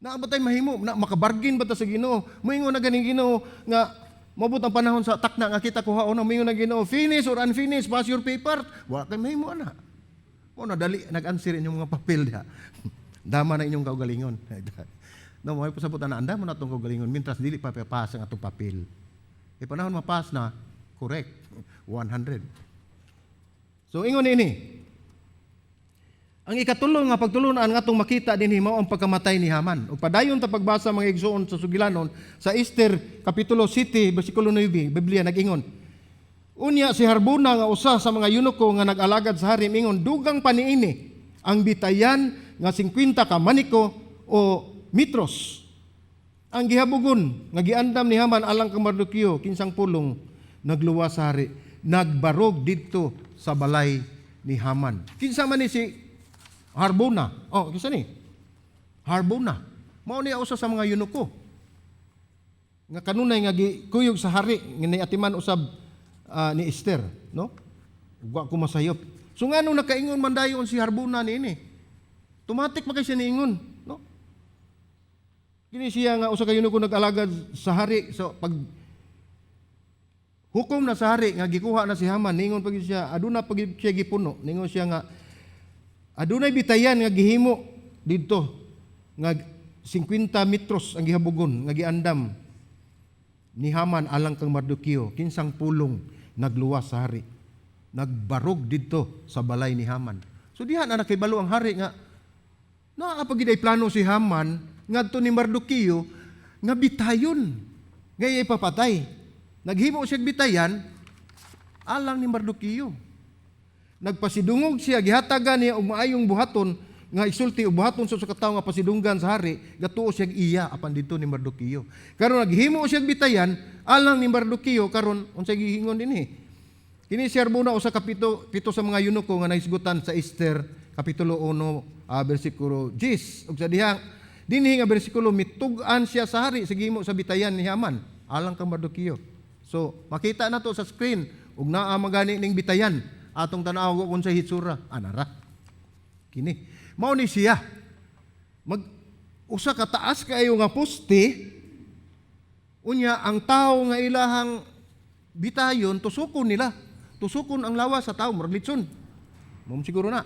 Naa ba tay mahimo? Na makabargain ba ta sa Ginoo? Moingon na ganing Ginoo nga mabot ang panahon sa takna nga kita kuhaon na, moingon na Ginoo, "Finish or unfinish, pass your paper." Wa kay mahimo ana. Mo na dali nag-answer inyong mga papel diha. Dama na inyong kaugalingon. No, mo pasabot ana, anda mo na atong kaugalingon mintras dili pa pass ang atong papel. E panahon mapass na, correct, 100. So ingon ini, ang ikatulo nga pagtulunan nga atong makita dinhi mao ang pagkamatay ni Haman. Ug padayon ta pagbasa, mga igsuon, sa sugilanon sa Esther kapitulo 7 bersikulo 9, Biblia nag-ingon. Unya si Harbona nga usa sa mga eunuko nga nag-alagad sa hari mingon, "Dugang pa niini ang bitayan nga 50 ka maniko o metros ang gihabugon nga giandam ni Haman alang kang Mardoqueo, kinsang pulong nagluwas sa hari nagbarog didto sa balay ni Haman." Kinsa man ni si Harbona? Oh, kinsa ni? Harbona. Mao niya usa sa mga eunuko nga kanunay nga gikuyog sa hari nga niatiman usab ni Esther, no? Wa ko masayop. So ngano nakaingon man dayon si Harbona niini? Tumatik pa kay siya niingon, no? Kini siya nga usa ka eunuko nag-alagad sa hari. So pag hukom na sa hari nga gikuha na si Haman, ningon pag siya, aduna pag siya gipuno, ningon siya nga adunay bitayan nga gihimo didto nga 50 metros ang gihabugon nga giandam ni Haman alang kang Mardoqueo, kinsang pulong nagluwas sa hari nagbarog didto sa balay ni Haman. So diha na nakibalo ang hari nga naa pa gid plano si Haman ngadto ni Mardoqueo nga bitayon nga ipapatay. Naghimo siya bitayan alang ni Mardoqueo. Nagpasidungog siya, gihatagan niya og maayong buhaton nga isulti og buhaton sa usa ka tawo nga pasidunggan sa hari, gatuo siya iya apan didto ni Mardoqueo. Karon naghimo siya bitayan alang ni Mardoqueo. Karon unsay gihingon dinhi? Kini si Harbona usa ka pito, pito sa mga eunuko nga nahisgutan sa Esther kapitulo 1 bersikulo 10. Ug sa dihang dinhi nga bersikulo, mitug-an siya sa hari sa gihimo sa bitayan ni Haman alang kang Mardoqueo. So makita na to sa screen ug naa magani ning bitayan, atong tan-aw kung sa hitsura anara. Kini mao ni siya mag usa ka taas kaayo nga poste. Unya ang tao nga ilahang bitayon, tusukon nila. Tusukon ang lawas sa tao, murag litson. Mo siguro na.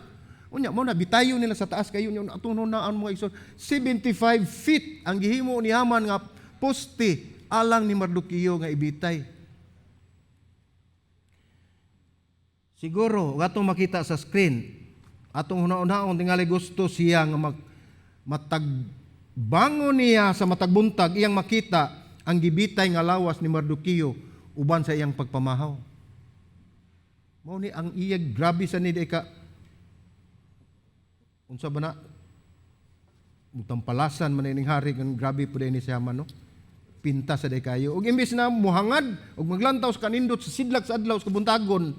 Unya mo na bitayon nila sa taas kayo nya atong naan, mga igsoon. 75 feet ang gihimo ni Haman nga poste alang ni Mardoqueo nga ibitay. Siguro atong makita sa screen, atong huna-hunaon, tingali gusto siya nga matagbangon niya sa matagbuntag, iyang makita ang gibitay nga lawas ni Mardoqueo uban sa iyang pagpamahaw. Mao ni ang iyag grabe sa ni ka unsa ba na mutampalasan man ining hari kan, grabe pud ni siya man, no, pinta sa day kayo. Ug imbes na muhangad ug maglantaw sa kanindot sa sidlak sa adlaw sa kabuntagon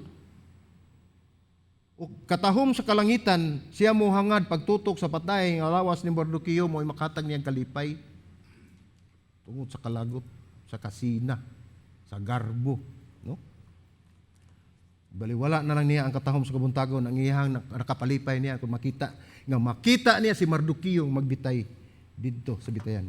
ug katahom sa kalangitan, siya muhangad pagtutok sa patay nga lawas ni Mardoqueo, mo makatag niyang kalipay tungod sa kalagot, sa kasina, sa garbo, no? Baliwala na lang niya ang katahom sa kabuntagon, ang iyang nakapalipay niya kung makita nga makita niya si Mardoqueo magbitay didto sa bitayan.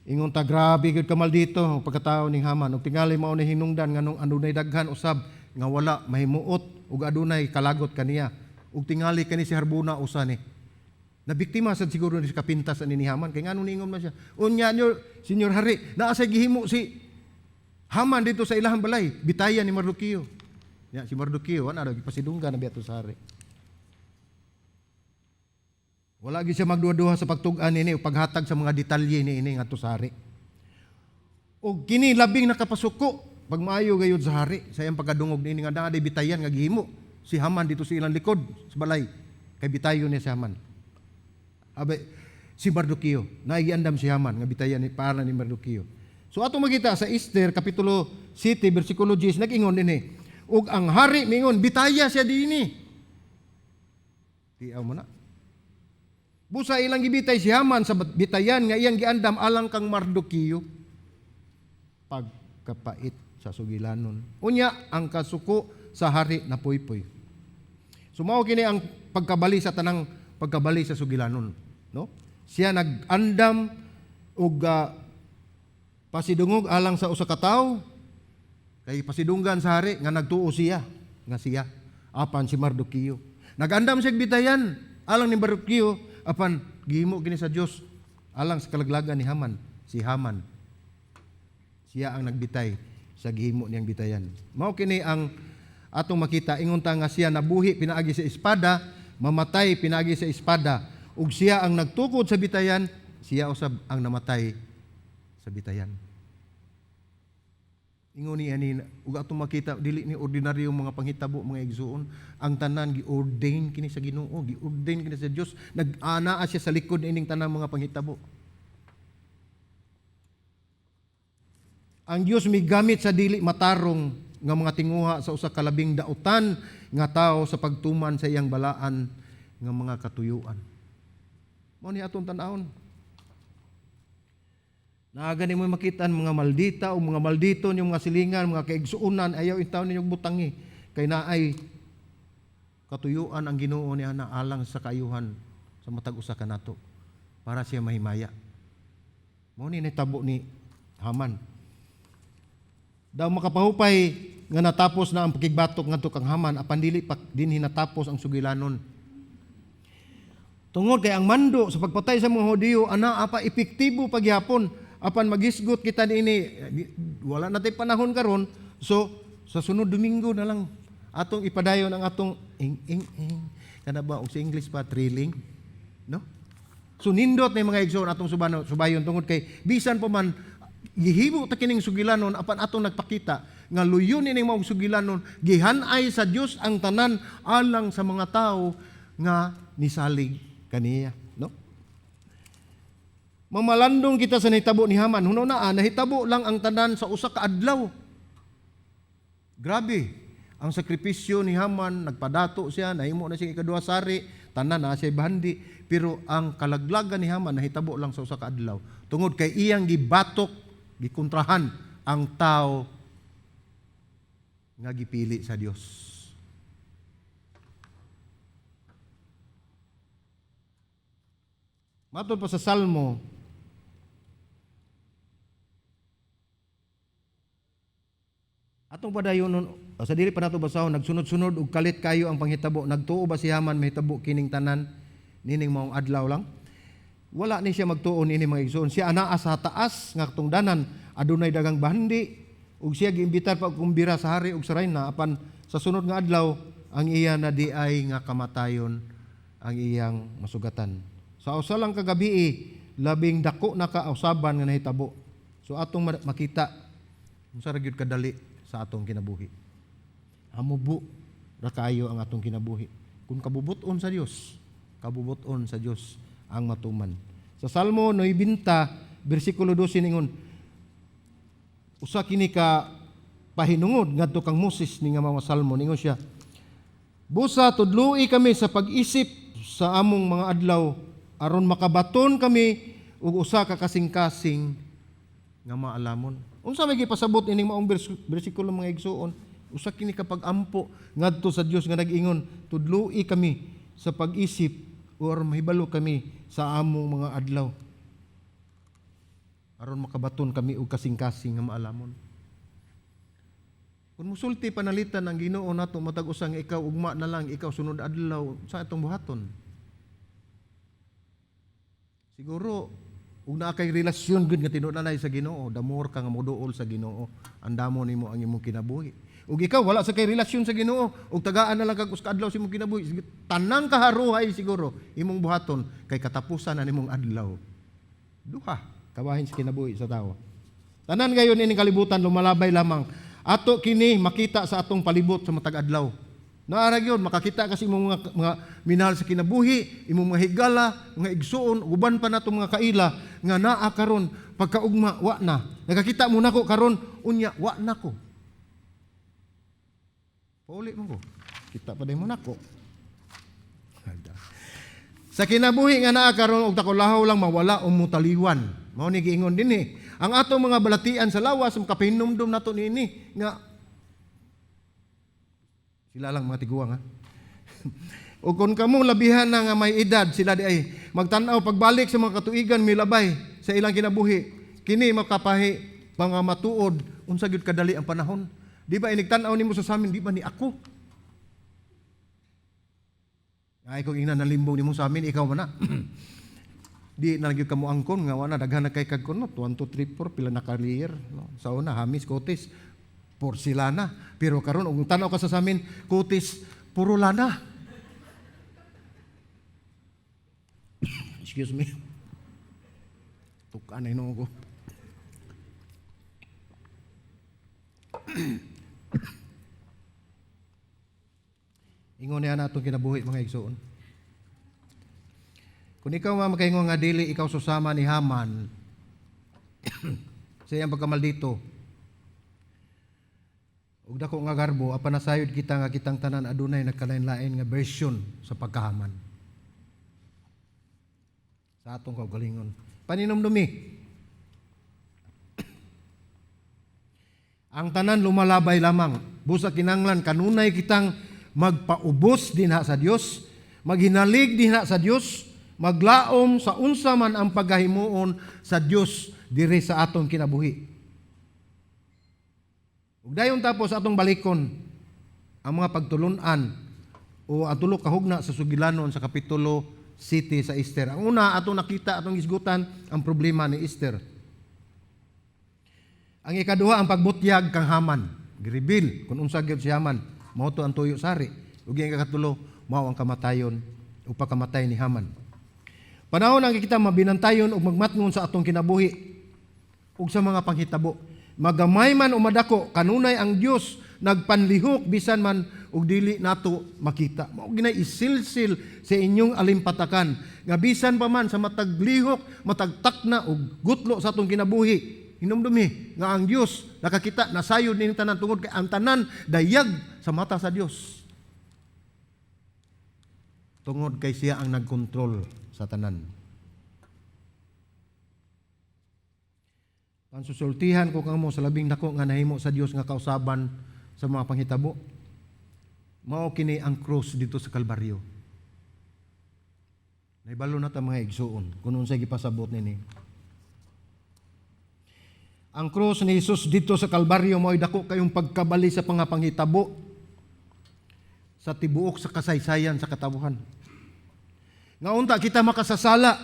Ingon ta, grabe gyud kamal dito ang pagkatao ning Haman. Ug tingali mao ni hinungdan nganong adunay daghan usab nga wala mahimuot ug adunay kalagot kaniya. Ug tingali kani si Harbona usa ni. Nabiktima sad siguro ni sa kapintas ani ni Haman kay nganong niingon man siya. "Unya nyo, Senyor Hari, naa say gihimo si Haman dito sa ilahang balay, bitayan ni Mardoqueo." Ya, si Mardoqueo ana daw gipasidunggan na biya sa hari. Wala gyud siya magduha-duha sa pagtug-an niini o paghatag sa mga detalye niini ngadto sa hari. Og kini labing nakapasuko pagmaayo gayud sa hari sa iyang pagkadungog niini nga naa bitayan nga gihimo si Haman dito sa ilang likod sa balay kay bitayon niya si Haman. Abay, si Mardoqueo, naigiandam si Haman nga bitayan ni para ni Mardoqueo. So atong makita sa Esther kapitulo 7 bersikulo 10, nag-ingon dinhi. "Ug ang hari mingon, 'Bitaya siya dinhi.'" Tiaw mo na. Busa ilang gibitay si Haman sa bitayan nga iyang giandam alang kang Mardoqueo. Pagkapait sa sugilanon. Unya ang kasuko sa hari na puypoy. So mao kini ang pagkabali sa tanang pagkabali sa sugilanon, no? Siya nag-andam og pasidungog alang sa usa ka tawo kay pasidunggan sa hari nga nagtuo siya nga siya apan si Mardoqueo. Nag-andam siya bitayan alang ni Mardoqueo, apan gihimo kini sa Dios alang sa kalaglagan ni Haman. Si Haman siya ang nagbitay sa gihimo niyang bitayan. Mao kini ang atong makita. Ingon ta nga siya nabuhi pinaagi sa espada, mamatay pinaagi sa espada, ug siya ang nagtukod sa bitayan, siya usab ang namatay sa bitayan. Ingon ni ani ug atong makita, dili ni ordinaryo mga panghitabo, mga igsuon. Ang tanan gi-ordain kini sa Ginoo, gi-ordain kini sa Dios. Nag-anaa siya sa likod ining tanang mga panghitabo. Ang Dios migamit sa dili matarong nga mga tinguha sa usa ka labing dautan nga tawo sa pagtuman sa iyang balaan nga mga katuyuan. Mao ni atong tan-awon. Naa gani mo makita ang mga maldita o mga maldito yung mga silingan, mga kaigsuonan, ayaw intaw ninyong butangi. Kay naay katuyuan ang Ginoo niya na alang sa kaayuhan sa matag usa kanato para siya mahimaya. Mao ni nitabo ni Haman. Daw makapahupay nga natapos na ang pakigbatok ngadto kang Haman, apan dili pa dinhi natapos ang sugilanon. Tungod kay ang mando sa pagpatay sa mga Hudiyo ana apa epektibo pagyapon, apan magisgot kita niini, wala na tay panahon karon, so sa sunod Domingo na lang atong ipadayon ang atong ing ing ing kana ba, og sa English pa, thrilling, no? So nindot na mga igsoon atong subano subayon tungod kay bisan pa man gihimo ta kining sugilanon, apan atong nagpakita nga luyon ining maong sugilanon, gihanay sa Dios ang tanan alang sa mga tawo nga nisalig kaniya, no? Mamalandong kita sa nahitabo ni Haman. Huno na, nahitabo lang ang tanan sa usa ka adlaw. Grabe ang sakripisyo ni Haman, nagpadato siya, nahimo na siya ikaduha sari, tanan na siya bahandi, pero ang kalaglagan ni Haman nahitabo lang sa usa ka adlaw tungod kay iyang gibatok, gikontrahan ang tao nga gipili sa Dios. Matod pa sa Salmo, atong padayon sa dili pa nato basahon, nagsunod-sunod og kalit kayo ang panghitabo. Nagtuo ba si Haman mahitabo kining tanan nining maong adlaw lang? Wala ni siya magtuo niini, mga igsoon. Siya anaa sa taas nga katungdanan, adunay daghang bahandi ug siya giimbitar pa og kumbira sa hari ug sa rayna, apan sa sunod nga adlaw ang iya na di ay nga kamatayon ang iyang masugatan. Sa usa lang ka gabii, labing dako na kausaban nga nahitabo. So atong makita unsa ra gyud kadali sa atong kinabuhi. Hamubo ra kaayo ang atong kinabuhi. Kung kabubut-on sa Dios, kabubut-on sa Dios ang matuman. Sa Salmo 90, bersikulo 12 ningon, usa kini ka pahinungod ngadto kang Moses ni nga mga salmo, ningon siya, busa tudloi kami sa pag-isip sa among mga adlaw aron makabaton kami og usa ka kasing-kasing nga maalamon. Unsa may gipasabot ining maong bersikulo, mga igsuon? Usa kini ka pag-ampo ngadto sa Dios nga nag-ingon, tudloi kami sa pag-isip or mahibalo kami sa among mga adlaw aron makabaton kami og kasing-kasing nga maalamon. Kung musulti panalitan ang Ginoo nato matag usa nga ikaw ugma na lang, ikaw sunod adlaw, sa atong buhaton? Siguro ug naa kay relasyon gud nga tinud-anay sa Ginoo, the more ka nga moduol sa Ginoo, andamo nimo ang imong kinabuhi. Ug ikaw wala sa kay relasyon sa Ginoo, ug tagaan na lang kag usa ka adlaw sa imong kinabuhi, tanang kaharuhay siguro imong buhaton kay katapusan na nimong adlaw. Duha kabahin sa kinabuhi sa tawo. Tanan gayon ining kalibutan lumalabay lamang. Ato kini makita sa atong palibot sa matag adlaw. Naara gyud makakita kasi imong mga minahal sa kinabuhi, imong mga higala, mga igsuon, uban pa nato mga kaila nga naa karon pagkaugma wa na. Nakakita mo nako karon unya wa na ko. Pauli mo ko. Kita pa mo nako. Sa kinabuhi nga naa karon og takulahaw lang mawala o mutaliwan. Mao ni giingon dinhi. Ang atong mga balatian sa lawas makapahinumdum nato niini nga sila lang mga tiguang ha. O kung kamo labihan na nga may edad, sila di ay magtan-aw pagbalik sa mga katuigan milabay sa ilang kinabuhi. Kini makapahi pangamatuod unsa gyud kadali ang panahon. Di ba inigtan-aw nimo sa samin, di ba ni ako? Ay kung ingnan nalimbong nimo sa amin, ikaw man na. Di na gyud kamo angkon nga wala daghan na kay kag kunot 1 2 3 4 pila na ka-layer, no? Sa una hamis kutis porselana, pero karon ug tan-aw ka sa samin kutis puro lana. Excuse me. Tukan na hinuon ko. Ingon niya na atong kinabuhi, mga igsoon. Kung ikaw nga makaingon nga dili ikaw susama ni Haman sa iyang pagkamaldito ug dako nga garbo, apan nasayod kita nga kitang tanan adunay nagkalain-lain nga version sa pagkahaman sa atong kaugalingon. Paninumdumi, ang tanan lumalabay lamang. Busa kinanglan kanunay kitang magpaubos dinha sa Dios, maghinalig dinha sa Dios, maglaom sa unsa man ang pagkahimuon sa Dios diri sa atong kinabuhi. Ug dayon tapos atong balikon ang mga pagtulun-an o ang tulo kahugna sa sugilanon sa kapitulo City sa Esther. Ang una atong nakita, atong hisgutan ang problema ni Esther. Ang ikaduha, ang pagbutyag kang Haman. Gireveal kung unsa gyud si Haman. Mao to ang tuyo sari. Ug ang ikatulo, mao ang kamatayon o pagkamatay ni Haman. Panahon ang kita mabinantayon ug magmatngon sa atong kinabuhi ug sa mga panghitabo. Magamay man o madako, kanunay ang Dios nagpanlihok bisan man ug dili nato makita. Mao ginay isilsil sa inyong alimpatakan nga bisan pa man sa matag lihok, matag takna ug gutlo sa atong kinabuhi, Hinumdumi nga ang Dios nakakita, nasayod ning tanan, tungod kay ang tanan dayag sa mata sa Dios. Tungod kay siya ang nagkontrol sa tanan. Pansusultihan ko kamo sa labing dako nga nahimo sa Dios nga kausaban sa mga panghitabo. Mao kini ang krus dito sa Kalbaryo. Naibalo na ta, mga igsuon, kung unsay gipasabot nini. Ang krus ni Jesus dito sa Kalbaryo mao'y dako kayong pagkabali sa mga panghitabo sa tibuok sa kasaysayan sa katabuhan. Nga unta kita makasasala,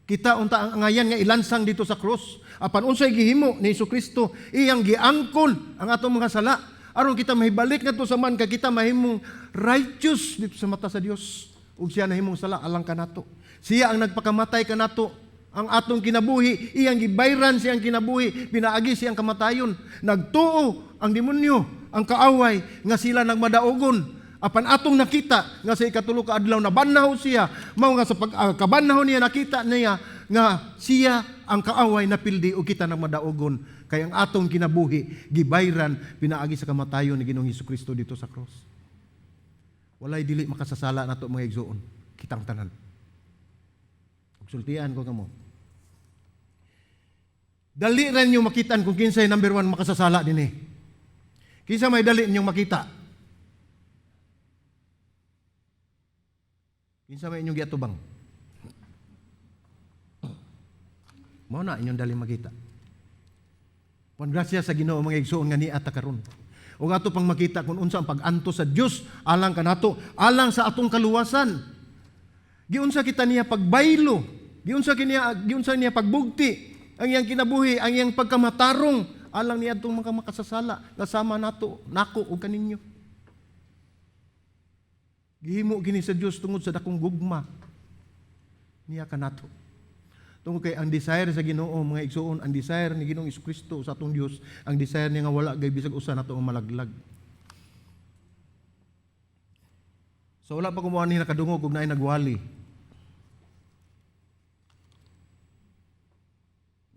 kita unta ang angayan nga ilansang dito sa krus. Apan unsay gihimo ni Kristo, iyang giangkon ang atong mga sala aron kita mahibalik ngadto sa man kay kita mahimong righteous dito sa mata sa Dios. Ug siya nahimong sala alang kanato. Siya ang nagpakamatay kanato, ang atong kinabuhi, iyang gibayran siyang kinabuhi, pinaagi siyang kamatayon. Nagtuo ang demonyo, ang kaaway, nga sila nagmadaogon. Apan atong nakita nga sa ikatulo ka adlaw nabanhaw siya, mao nga sa pagkabanhaw niya, nakita niya nga siya ang kaaway napildi ug kita nagmadaogon kay ang atong kinabuhi gibayran pinaagi sa kamatayon ni Ginoong Kristo dito sa cross. Walay dili makasasala nato, mga igsuon, kitang tanan. Ug sultian ko kamo. Dali ra ninyo makitaan kung kinsay number one makasasala dinhi. Kinsa may dali ninyong makita? Kinsa may inyong giatubang? Mao na inyong dali makita. Pon grasya sa Ginoo, mga igsuon, nga niata karon. Ug ato pang makita kung unsa ang pag-antos sa Dios alang kanato, alang sa atong kaluwasan. Giunsa kita niya pagbaylo, giunsa niya pagbugti ang iyang kinabuhi, ang iyang pagkamatarong alang niya atong mga makasasala kasama nato, nako ug kaninyo. Gihimo gini sa Dios tungod sa dakong gugma niya kanato. Tungod kay ang desire sa Ginoo, mga igsuon, ang desire ni Ginoong Kristo sa atong Dios, ang desire niya nga wala gay bisag usa nato ang malaglag. So wala pa kumuha ni nakadungog og naay nagwali.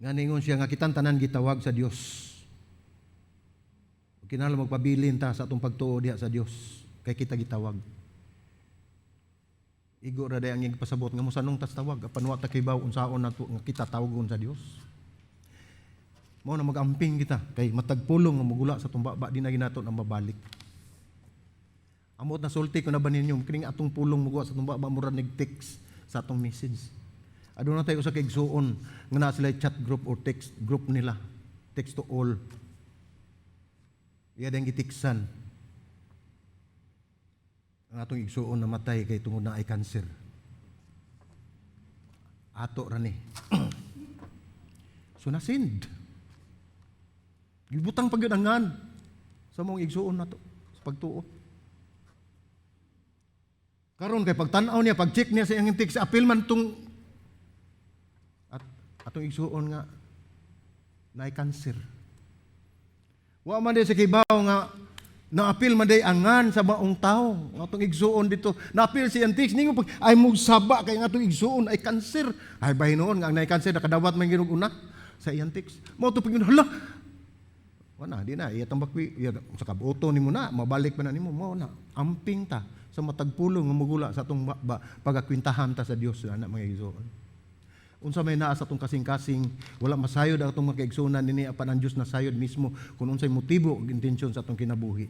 Nga ningon siya nga kitang tanan gitawag sa Dios. Ug kinahanglan magpabilin ta sa atong pagtuo diha sa Dios kay kita gitawag. Igo ra day ang iyang pasabot nga mosanong tas tawag apan wa ta kibaw unsaon nato nga kita tawagon sa Dios. Mao na mag-amping kita kay matag pulong nga mogula sa tumbaba di na ginato na mabalik. Amot na sulti ko na ba ninyo kining atong pulong moguwa sa tumbaba mura nig text sa atong message. Aduna tayo usa ka igsuon nga naa sila chat group or text group nila, text to all. Iya dang gitiksan ang atong igsuon namatay kay tungod na ay cancer. Ato ra ni. So nasind. Gibutang pa gyud ang ngan sa mong igsuon nato sa pagtuo. Karon kay pagtan-aw niya, pag-check niya sa iyang text, apil man tong at atong igsuon nga naay cancer. Wa man di sa kibaw nga naapil man day angan sa maong tao nga atong igsuon dito. Naapil si text ningo pag ay mugsaba kay nga atong igsuon ay cancer. Ay bahin noon nga ang naay cancer nakadawat man ginog una sa iyang text. Mao to pag hala. Wala, di na iya tambakwi, iya sa kabuto nimo na, mabalik pa na nimo, mao na. Amping ta sa matag pulong nga mogula sa atong pagakwintahan ta sa Dios ana, mga igsuon. Unsa may naa sa atong kasing-kasing, wala masayod ang atong mga kaigsuonan dinhi apan ang Dios nasayod mismo kung unsay motibo ug intensyon sa atong kinabuhi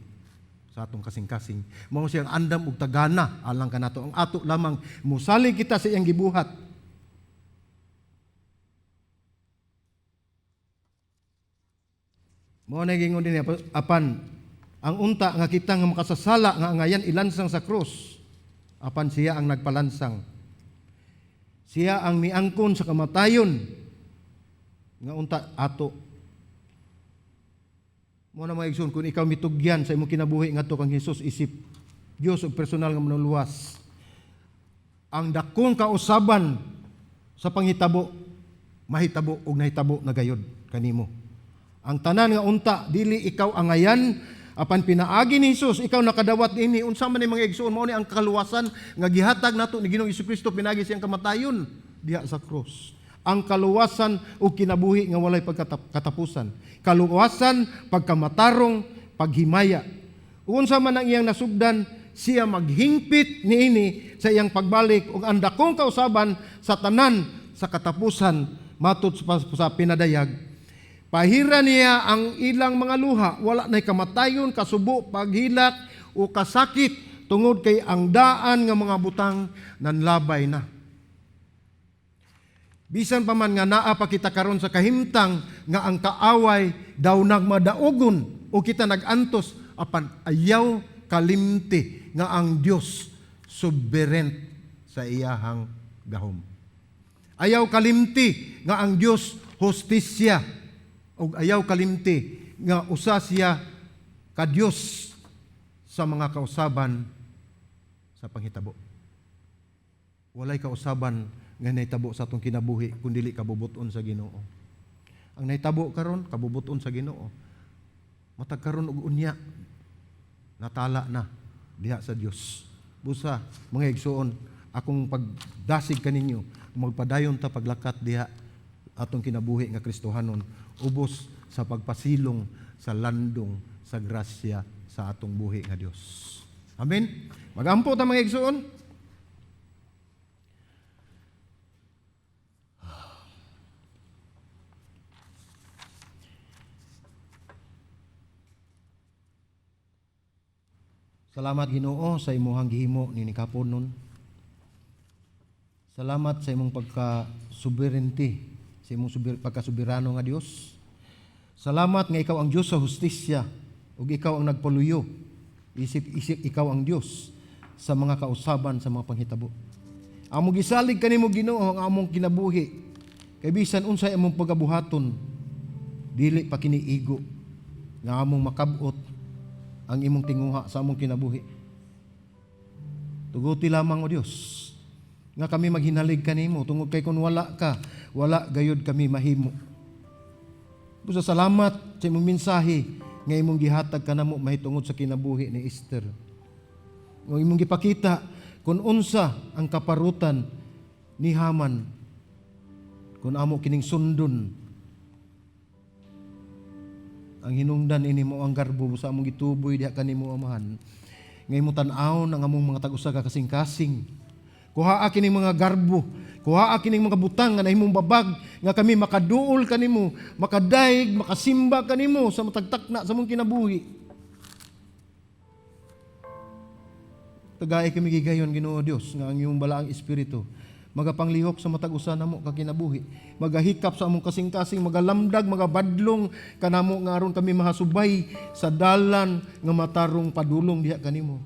sa atong kasing-kasing. Mao siyang andam og tagana alang kanato. Ang ato lamang mosalig kita sa iyang gibuhat. Mao na gingon dinhi, apan ang unta nga kita nga makasasala nga angayan ilansang sa krus, apan siya ang nagpalansang. Siya ang miangkon sa kamatayon nga unta ato. Mao na, mga igsoon, kung ikaw mitugyan sa imong kinabuhi ngadto kang Hesus isip Dios ug personal nga manuluwas, ang dakong kausaban sa panghitabo mahitabo ug nahitabo na gayod kanimo. Ang tanan nga unta dili ikaw angayan apan pinaagi ni Hesus ikaw nakadawat niini. Unsa man ni, mga igsoon? Mao ni ang kaluwasan nga gihatag nato ni Ginoong Kristo pinaagi siyang kamatayon diha sa krus. Ang kaluwasan o kinabuhi nga walay pagkatapusan. Kaluwasan, pagkamatarong, paghimaya. Unsa man ang iyang nasugdan, siya maghingpit niini sa iyang pagbalik ug ang dakong kausaban sa tanan sa katapusan matud sa pinadayag. Pahira niya ang ilang mga luha, wala na'y kamatayon, kasubo, paghilak o kasakit tungod kay ang daan nga mga butang nanlabay na. Bisan pa man nga naa pa kita karon sa kahimtang nga ang kaaway daw nagmadaogon o kita nagantos, apan ayaw kalimti nga ang Dios sovereign sa iyahang gahom. Ayaw kalimti nga ang Dios hustisya, ug ayaw kalimti nga usa siya ka Dios sa mga kausaban sa panghitabo. Walay kausaban nga nahitabo sa atong kinabuhi kun dili kabubut-on sa Ginoo. Ang nahitabo karon, kabubut-on sa Ginoo. Matag karon ug unya, natala na diha sa Dios. Busa mga igsuon, akong pagdasig kaninyo, magpadayon ta paglakat diha atong kinabuhi nga Kristohanon ubos sa pagpasilong sa landong sa grasya sa atong buhi nga Dios. Amen. Magampo ta, mga igsuon. Salamat, Ginoo, sa imuhang gihimo nining kaponon. Salamat sa imong pagka-sovereignty, sa imong pagkasubirano nga Dios. Salamat nga ikaw ang Dios sa hustisya ug ikaw ang nagpaluyo. Isip-isip ikaw ang Dios sa mga kausaban sa mga panghitabo. Among gisalig kanimo, Ginoo, ang among kinabuhi. Kay bisan unsay among pagabuhaton, dili pa kini igo nga among makab-ot ang imong tinguha sa among kinabuhi. Tuguti lamang, O Dios, nga kami maghinalig kanimo tungod kay kung wala ka, wala gayud kami mahimo. Busa salamat sa imong mensahe nga imong gihatag kanamo mahitungod sa kinabuhi ni Esther. Nga imong gipakita kung unsa ang kaparutan ni Haman kung amo kining sundon. Ang hinungdan ini mo ang garbo sa among gituboy diha kanimo, Amahan, nga imong tan-awon ang among mga tag-usa ka kasing-kasing. Kuhaa kining mga garbo, kuhaa kining mga butang nga nahimong babag nga kami makaduol kanimo, makadaig, makasimba kanimo sa matag takna sa among kinabuhi. Tagai kami gigayon, Ginoo Dios, nga ang iyong balaang espiritu magapanglihok sa matag usa namo ka kinabuhi, magahikap sa among kasing-kasing, magalamdag, magabadlong kanamo nga aron kami mahasubay sa dalan nga matarong padulong diha kanimo.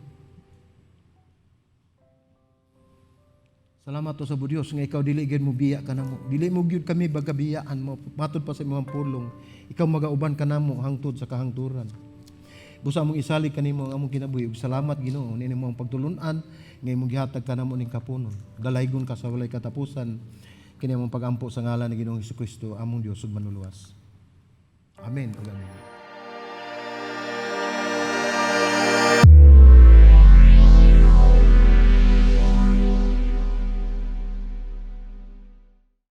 Salamat to sa Dios nga ikaw dili gyud mo biya kanamo. Dili mo gyud kami bagabiyaan mo. Matud pa sa imong pulong, ikaw magauban kanamo hangtod sa kahangturan. Busa among isalig kanimo ang among kinabuhi ug salamat, Ginoo, niini mo ang pagtulun-an nga imong gihatag kanamo ning kapunon. Dalaygon ka sa walay katapusan. Kini among pagampo sa ngalan ni Ginoong Hesukristo, among Dios ug Manluluwas. Amen ug amen.